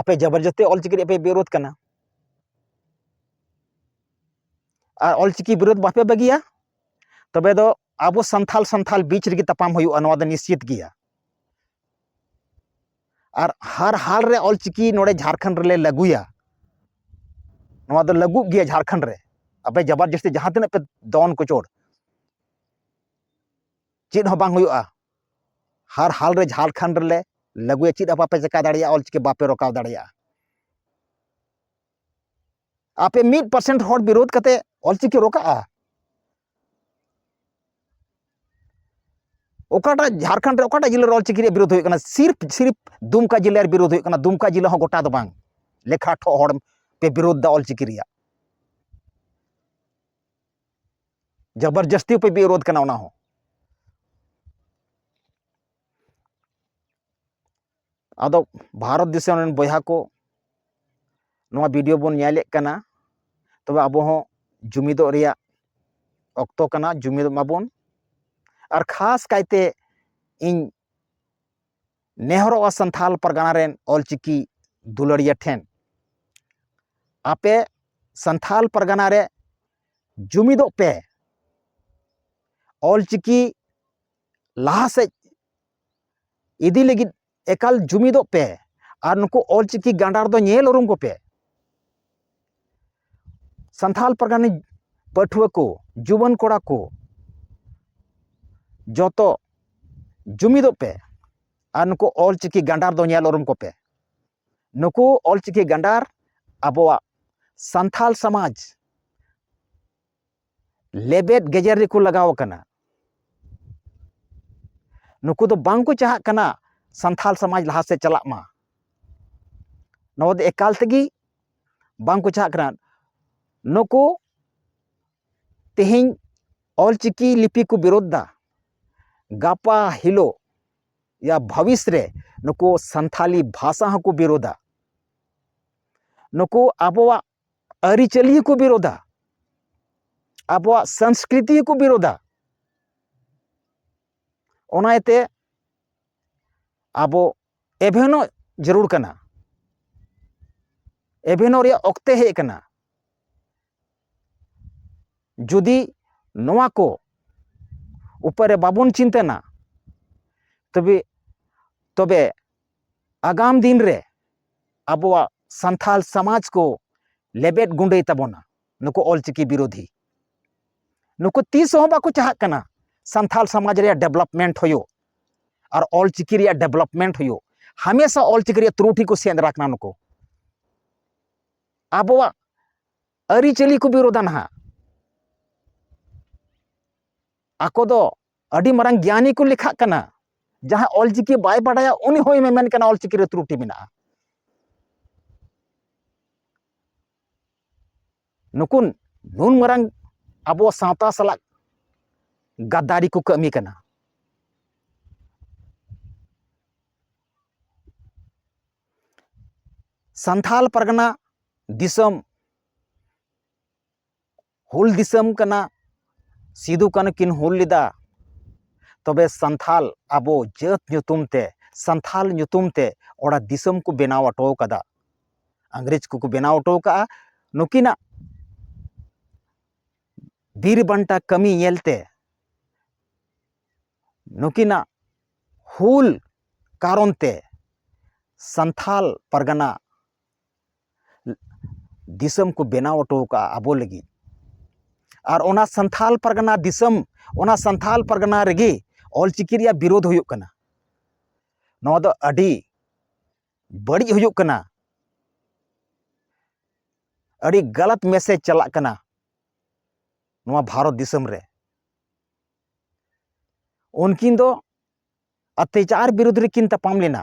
ᱟᱯᱮ ᱡᱚᱵᱚᱨᱡᱚᱥᱛᱤ ᱚᱞᱪᱤᱠᱤ ᱨᱮᱭᱟᱜ ᱯᱮ ᱵᱤᱨᱳᱫᱷ ᱠᱟᱱᱟ᱾ ᱟᱨ ᱚᱞᱪᱤᱠᱤ ᱵᱤᱨᱳᱫᱷ ᱵᱟᱯᱮ ᱵᱟᱹᱜᱤᱭᱟ, ᱛᱚᱵᱮ ᱫᱚ ᱟᱵᱚ ᱥᱟᱱᱛᱷᱟᱞ ᱥᱟᱱᱛᱷᱟᱞ ᱵᱤᱪ ᱨᱮᱜᱮ ᱛᱟᱯᱟᱢ ᱦᱩᱭᱩᱜᱼᱟ, ᱱᱚᱣᱟ ᱫᱚ ᱱᱤᱥᱪᱤᱛ ᱜᱮᱭᱟ᱾ ᱟᱨ ᱦᱟᱨ ᱦᱟᱞ ᱨᱮ ᱚᱞᱪᱤᱠᱤ ᱱᱚᱰᱮ ᱡᱷᱟᱲᱠᱷᱚᱸᱰ ᱨᱮᱞᱮ ᱞᱟᱹᱜᱩᱭᱟ, ᱱᱚᱣᱟ ᱫᱚ ᱞᱟᱹᱜᱩᱜ ᱜᱮᱭᱟ ᱡᱷᱟᱲᱠᱷᱚᱸᱰ ᱨᱮ᱾ ᱟᱯᱮ ᱡᱟᱵᱟᱨ ᱡᱟᱹᱥᱛᱤ ᱡᱟᱦᱟᱸ ᱛᱤᱱᱟᱹᱜ ᱯᱮ ᱫᱚᱱ ᱠᱚᱪᱚᱲ, ᱪᱮᱫ ᱦᱚᱸ ᱵᱟᱝ ᱦᱩᱭᱩᱜᱼᱟ᱾ ᱦᱟᱨ ᱦᱟᱞ ᱨᱮ ᱡᱷᱟᱲᱠᱷᱚᱸᱰ ᱨᱮᱞᱮ ᱞᱟᱹᱜᱩᱭᱟ, ᱪᱮᱫ ᱦᱚᱸ ᱵᱟᱯᱮ ᱪᱮᱠᱟ ᱫᱟᱲᱮᱭᱟᱜᱼᱟ, ᱚᱞᱪᱤᱠᱤ ᱵᱟᱯᱮ ᱨᱚᱠᱟᱣ ᱫᱟᱲᱮᱭᱟᱜᱼᱟ᱾ ᱟᱯᱮ ᱢᱤᱫ ᱯᱟᱨᱥᱮᱱᱴ ᱦᱚᱲ ᱵᱤᱨᱳᱫᱷ ᱠᱟᱛᱮ ᱚᱞᱪᱤᱠᱤ ᱨᱚᱠᱟᱜᱼᱟ? ᱚᱠᱟᱴᱟᱜ ᱡᱷᱟᱲᱠᱷᱚᱸᱰ ᱨᱮ ᱚᱠᱟᱴᱟᱜ ᱡᱮᱞᱟ ᱨᱮ ᱚᱞᱪᱤᱠᱤ ᱨᱮᱭᱟᱜ ᱵᱤᱨᱳᱫᱷ ᱦᱩᱭᱩᱜ ᱠᱟᱱᱟ? ᱥᱤᱨᱯ ᱥᱤᱨᱯ ᱫᱩᱢᱠᱟ ᱡᱮᱞᱟ ᱨᱮ ᱵᱤᱨᱳᱫᱷ ᱦᱩᱭᱩᱜ ᱠᱟᱱᱟ᱾ ᱫᱩᱢᱠᱟ ᱡᱮᱞᱟ ᱦᱚᱸ ᱜᱚᱴᱟ ᱫᱚ ᱵᱟᱝ, ᱞᱮᱠᱷᱟ ᱴᱷᱚᱜ ᱦᱚᱲ ᱯᱮ ᱵᱤᱨᱳᱫᱷ ᱫᱟ ᱚᱞᱪᱤᱠᱤ ᱨᱮᱭᱟᱜ᱾ ᱡᱚᱵᱚᱨᱡᱚᱥᱛᱤ ᱯᱮ ᱵᱤᱨᱳᱫᱷ ᱠᱟᱱᱟ ᱚᱱᱟ ᱦᱚᱸ᱾ ᱟᱫᱚ ᱵᱷᱟᱨᱚᱛ ᱫᱤᱥᱚᱢ ᱨᱮᱱ ᱵᱚᱭᱦᱟ ᱠᱚ, ᱱᱚᱣᱟ ᱵᱷᱤᱰᱤᱭᱳ ᱵᱚᱱ ᱧᱮᱞᱮᱫ ᱠᱟᱱᱟ, ᱛᱚᱵᱮ ᱟᱵᱚ ᱦᱚᱸ ᱡᱩᱢᱤᱫᱚᱜ ᱨᱮᱭᱟᱜ ᱚᱠᱛᱚ ᱠᱟᱱᱟ, ᱡᱩᱢᱤᱫᱚᱜ ᱢᱟᱵᱚᱱ᱾ ᱟᱨ ᱠᱷᱟᱥ ᱠᱟᱭᱛᱮ ᱤᱧ ᱱᱮᱦᱚᱨᱚᱜᱼᱟ ᱥᱟᱱᱛᱷᱟᱞ ᱯᱟᱨᱜᱟᱱᱟ ᱨᱮᱱ ᱚᱞᱪᱤᱠᱤ ᱫᱩᱞᱟᱹᱲᱤᱭᱟᱹ ᱴᱷᱮᱱ, ᱟᱯᱮ ᱥᱟᱱᱛᱷᱟᱞ ᱯᱟᱨᱜᱟᱱᱟ ᱨᱮ ᱡᱩᱢᱤᱫᱚᱜ ᱯᱮ, ᱚᱞᱪᱤᱠᱤ ᱞᱟᱦᱟ ᱥᱮᱫ ᱤᱫᱤ ᱞᱟᱹᱜᱤᱫ ᱮᱠᱟᱞ ᱡᱩᱢᱤᱫᱚᱜ ᱯᱮ ᱟᱨ ᱱᱩᱠᱩ ᱚᱞᱪᱤᱠᱤ ᱜᱟᱸᱰᱟᱨ ᱫᱚ ᱧᱮᱞ ᱩᱨᱩᱢ ᱠᱚᱯᱮ᱾ ᱥᱟᱱᱛᱷᱟᱞ ᱯᱟᱨᱜᱟᱱᱟ ᱯᱟᱹᱴᱷᱩᱣᱟᱹ ᱠᱚ, ᱡᱩᱣᱟᱹᱱ ᱠᱚᱲᱟ ᱠᱚ, ᱡᱚᱛᱚ ᱡᱩᱢᱤᱫᱚᱜ ᱯᱮ ᱟᱨ ᱱᱩᱠᱩ ᱚᱞᱪᱤᱠᱤ ᱜᱟᱸᱰᱟᱨ ᱫᱚ ᱧᱮᱞ ᱩᱨᱩᱢ ᱠᱚᱯᱮ᱾ ᱱᱩᱠᱩ ᱚᱞᱪᱤᱠᱤ ᱜᱟᱸᱰᱟᱨ ᱟᱵᱚᱣᱟᱜ ᱥᱟᱱᱛᱷᱟᱞ ᱥᱚᱢᱟᱡᱽ ᱞᱮᱵᱮᱫ ᱜᱮᱡᱮᱨ ᱨᱮᱠᱚ ᱞᱟᱜᱟᱣ ᱟᱠᱟᱱᱟ᱾ ᱱᱩᱠᱩ ᱫᱚ ᱵᱟᱝ ᱠᱚ ᱪᱟᱦᱟᱜ ᱠᱟᱱᱟ ᱥᱟᱱᱛᱷᱟᱞ ᱥᱚᱢᱟᱡᱽ ᱞᱟᱦᱟ ᱥᱮᱫ ᱪᱟᱞᱟᱜ ᱢᱟ᱾ ᱱᱚᱣᱟ ᱫᱚ ᱮᱠᱟᱞ ᱛᱮᱜᱮ ᱵᱟᱝ ᱠᱚ ᱪᱟᱦᱟᱜ ᱠᱟᱱᱟ᱾ ᱱᱩᱠᱩ ᱛᱮᱦᱮᱧ ᱚᱞᱪᱤᱠᱤ ᱞᱤᱯᱤ ᱠᱚ ᱵᱤᱨᱳᱫᱷ ᱫᱟ, ᱜᱟᱯᱟ ᱦᱤᱞᱳᱜ ᱭᱟ ᱵᱷᱚᱵᱤᱥ ᱨᱮ ᱱᱩᱠᱩ ᱥᱟᱱᱛᱷᱟᱞᱤ ᱵᱷᱟᱥᱟ ᱦᱚᱸᱠᱚ ᱵᱤᱨᱳᱫᱷᱟ᱾ ᱱᱩᱠᱩ ᱟᱵᱚᱣᱟᱜ ᱟᱹᱨᱤᱪᱟᱹᱞᱤ ᱦᱚᱸᱠᱚ ᱵᱤᱨᱳᱫᱷᱟ, ᱟᱵᱚᱣᱟᱜ ᱥᱚᱝᱥᱠᱨᱤᱛᱤ ᱦᱚᱸᱠᱚ ᱵᱤᱨᱳᱫᱷᱟ᱾ ᱚᱱᱟ ᱤᱭᱟᱹᱛᱮ ᱟᱵᱚ ᱮᱵᱷᱮᱱᱚᱜ ᱡᱟᱹᱨᱩᱲ ᱠᱟᱱᱟ᱾ ᱮᱵᱷᱮᱱᱚᱜ ᱨᱮᱭᱟᱜ ᱚᱠᱛᱮ ᱦᱮᱡ ᱟᱠᱟᱱᱟ᱾ ᱡᱩᱫᱤ ᱱᱚᱣᱟ ᱠᱚ ᱩᱯᱚᱨ ᱨᱮ ᱵᱟᱵᱚᱱ ᱪᱤᱱᱛᱟᱹᱱᱟ, ᱛᱚᱵᱮ, ᱛᱚᱵᱮ ᱟᱜᱟᱢ ᱫᱤᱱ ᱨᱮ ᱟᱵᱚᱣᱟᱜ ᱥᱟᱱᱛᱟᱞ ᱥᱚᱢᱟᱡᱽ ᱠᱚ ᱞᱮᱵᱮᱫ ᱜᱩᱸᱰᱟᱹᱭ ᱛᱟᱵᱚᱱᱟ ᱱᱩᱠᱩ ᱚᱞᱪᱤᱠᱤ ᱵᱤᱨᱳᱫᱷᱤ᱾ ᱱᱩᱠᱩ ᱛᱤᱥ ᱦᱚᱸ ᱵᱟᱠᱚ ᱪᱟᱦᱟᱜ ᱠᱟᱱᱟ ᱥᱟᱱᱛᱟᱞ ᱥᱚᱢᱟᱡᱽ ᱨᱮᱭᱟᱜ development ᱦᱩᱭᱩᱜ ᱟᱨ ᱚᱞᱪᱤᱠᱤ ᱨᱮᱭᱟᱜ development ᱦᱩᱭᱩᱜ᱾ ᱦᱟᱢᱮᱥᱟ ᱚᱞᱪᱤᱠᱤ ᱨᱮᱭᱟᱜ ᱛᱨᱩᱴᱤ ᱠᱚ ᱥᱮᱸᱫᱽᱨᱟ ᱠᱟᱱᱟ ᱱᱩᱠᱩ᱾ ᱟᱵᱚᱣᱟᱜ ᱟᱹᱨᱤᱪᱟᱹᱞᱤ ᱠᱚ ᱵᱤᱨᱳᱫᱟ ᱱᱟᱦᱟᱜ᱾ ᱟᱠᱚ ᱫᱚ ᱟᱹᱰᱤ ᱢᱟᱨᱟᱝ ᱜᱮᱭᱟᱱᱤ ᱠᱚ ᱞᱮᱠᱷᱟᱜ ᱠᱟᱱᱟ᱾ ᱡᱟᱦᱟᱸᱭ ᱚᱞᱪᱤᱠᱤ ᱵᱟᱭ ᱵᱟᱰᱟᱭᱟ, ᱩᱱᱤ ᱦᱚᱸᱭ ᱢᱮᱢᱮᱱ ᱠᱟᱱᱟ ᱚᱞᱪᱤᱠᱤ ᱨᱮ ᱛᱨᱩᱴᱤ ᱢᱮᱱᱟᱜᱼᱟ᱾ ᱱᱩᱠᱩ ᱱᱩᱱ ᱢᱟᱨᱟᱝ ᱟᱵᱚ ᱥᱟᱶᱛᱟ ᱥᱟᱞᱟᱜ ᱜᱟᱫᱟᱨᱤ ᱠᱚ ᱠᱟᱹᱢᱤ ᱠᱟᱱᱟ᱾ ᱥᱟᱱᱛᱷᱟᱞ ᱯᱟᱨᱜᱟᱱᱟ ᱫᱤᱥᱚᱢ ᱦᱩᱞ ᱫᱤᱥᱚᱢ ᱠᱟᱱᱟ, ᱥᱤᱫᱩ ᱠᱟᱹᱱᱦᱩ ᱠᱤᱱ ᱦᱩᱞ ᱞᱮᱫᱟ, ᱛᱚᱵᱮ ᱥᱟᱱᱛᱷᱟᱞ ᱟᱵᱚ ᱡᱟᱹᱛ ᱧᱩᱛᱩᱢ ᱛᱮ, ᱥᱟᱱᱛᱷᱟᱞ ᱧᱩᱛᱩᱢ ᱛᱮ ᱚᱱᱟ ᱫᱤᱥᱚᱢ ᱠᱚ ᱵᱮᱱᱟᱣ ᱦᱚᱴᱚ ᱠᱟᱫᱟ, ᱤᱝᱨᱮᱡᱽ ᱠᱚᱠᱚ ᱵᱮᱱᱟᱣ ᱦᱚᱴᱚ ᱠᱟᱜᱼᱟ᱾ ᱱᱩᱠᱤᱱᱟᱜ ᱵᱤᱨ ᱵᱟᱱᱴᱟ ᱠᱟᱹᱢᱤ ᱧᱮᱞᱛᱮ, ᱱᱩᱠᱤᱱᱟᱜ ᱦᱩᱞ ᱠᱟᱨᱚᱱ ᱛᱮ ᱥᱟᱱᱛᱷᱟᱞ ᱯᱟᱨᱜᱟᱱᱟ ᱫᱤᱥᱚᱢ ᱠᱚ ᱵᱮᱱᱟᱣ ᱦᱚᱴᱚ ᱠᱟᱜᱼᱟ ᱟᱵᱚ ᱞᱟᱹᱜᱤᱫ᱾ ᱟᱨ ᱚᱱᱟ ᱥᱟᱱᱛᱷᱟᱞ ᱯᱟᱨᱜᱟᱱᱟ ᱫᱤᱥᱚᱢ, ᱚᱱᱟ ᱥᱟᱱᱛᱷᱟᱞ ᱯᱟᱨᱜᱟᱱᱟ ᱨᱮᱜᱮ ᱚᱞᱪᱤᱠᱤ ᱨᱮᱭᱟᱜ ᱵᱤᱨᱳᱫᱷ ᱦᱩᱭᱩᱜ ᱠᱟᱱᱟ᱾ ᱱᱚᱣᱟ ᱫᱚ ᱟᱹᱰᱤ ᱵᱟᱹᱲᱤᱡ ᱦᱩᱭᱩᱜ ᱠᱟᱱᱟ, ᱟᱹᱰᱤ ᱜᱟᱞᱟᱛ message ᱪᱟᱞᱟᱜ ᱠᱟᱱᱟ ᱱᱚᱣᱟ ᱵᱷᱟᱨᱚᱛ ᱫᱤᱥᱚᱢ ᱨᱮ᱾ ᱩᱱᱠᱤᱱ ᱫᱚ ᱚᱛᱛᱟᱪᱟᱨ ᱵᱤᱨᱩᱫᱷ ᱨᱮᱠᱤᱱ ᱛᱟᱯᱟᱢ ᱞᱮᱱᱟ᱾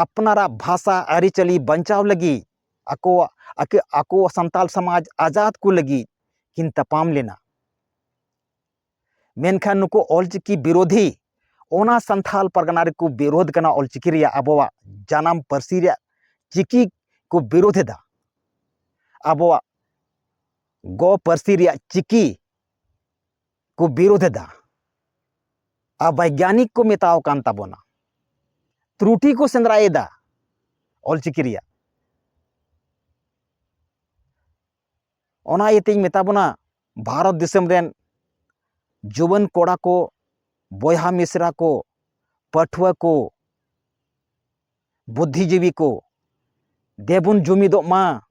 ᱟᱯᱱᱟᱨᱟᱜ ᱵᱷᱟᱥᱟ ᱟᱹᱨᱤᱪᱟᱹᱞᱤ ᱵᱟᱧᱪᱟᱣ ᱞᱟᱹᱜᱤᱫ, ᱟᱠᱚᱣᱟᱜ, ᱟᱠᱚ, ᱟᱠᱚ ᱥᱟᱱᱛᱟᱞ ᱥᱚᱢᱟᱡᱽ ᱟᱡᱟᱫ ᱠᱚ ᱞᱟᱹᱜᱤᱫ ᱠᱤᱱ ᱛᱟᱯᱟᱢ ᱞᱮᱱᱟ᱾ ᱢᱮᱱᱠᱷᱟᱱ ᱱᱩᱠᱩ ᱚᱞᱪᱤᱠᱤ ᱵᱤᱨᱳᱫᱷᱤ ᱚᱱᱟ ᱥᱟᱱᱛᱷᱟᱞ ᱯᱟᱨᱜᱟᱱᱟ ᱨᱮᱠᱚ ᱵᱤᱨᱳᱫᱷ ᱠᱟᱱᱟ, ᱚᱞᱪᱤᱠᱤ ᱨᱮᱭᱟᱜ, ᱟᱵᱚᱣᱟᱜ ᱡᱟᱱᱟᱢ ᱯᱟᱹᱨᱥᱤ ᱨᱮᱭᱟᱜ ᱪᱤᱠᱤ ᱠᱚ ᱵᱤᱨᱳᱫᱷ ᱮᱫᱟ, ᱟᱵᱚᱣᱟᱜ ᱜᱚ ᱯᱟᱹᱨᱥᱤ ᱨᱮᱭᱟᱜ ᱪᱤᱠᱤ ᱠᱚ ᱵᱤᱨᱳᱫᱷ ᱮᱫᱟ᱾ ᱟᱵᱟᱭᱜᱟᱱᱤᱠ ᱠᱚ ᱢᱮᱛᱟᱣ ᱠᱟᱱ ᱛᱟᱵᱚᱱᱟ, ᱛᱨᱩᱴᱤ ᱠᱚ ᱥᱮᱸᱫᱽᱨᱟᱭᱮᱫᱟ ᱚᱞᱪᱤᱠᱤ ᱨᱮᱭᱟᱜ᱾ ᱚᱱᱟ ᱤᱭᱟᱹᱛᱮᱧ ᱢᱮᱛᱟ ᱵᱚᱱᱟ, ᱵᱷᱟᱨᱚᱛ ᱫᱤᱥᱚᱢ ᱨᱮᱱ ᱡᱩᱣᱟᱹᱱ ᱠᱚᱲᱟ ᱠᱚ, ᱵᱚᱭᱦᱟ ᱢᱤᱥᱨᱟ ᱠᱚ, ᱯᱟᱹᱴᱷᱩᱣᱟᱹ ᱠᱚ, ᱵᱩᱫᱽᱫᱷᱤᱡᱤᱵᱤ ᱠᱚ, ᱫᱮᱵᱚᱱ ᱡᱩᱢᱤᱫᱚᱜ ᱢᱟ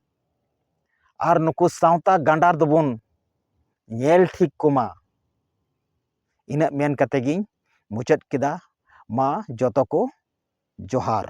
ᱟᱨ ᱱᱩᱠᱩ ᱥᱟᱶᱛᱟ ᱜᱟᱸᱰᱟᱨ ᱫᱚᱵᱚᱱ ᱧᱮᱞ ᱴᱷᱤᱠ ᱠᱚᱢᱟ᱾ ᱤᱱᱟᱹᱜ ᱢᱮᱱ ᱠᱟᱛᱮ ᱜᱤᱧ ᱢᱩᱪᱟᱹᱫ ᱠᱮᱫᱟ᱾ ᱢᱟ ᱡᱚᱛᱚ ᱠᱚ ᱡᱚᱦᱟᱨ᱾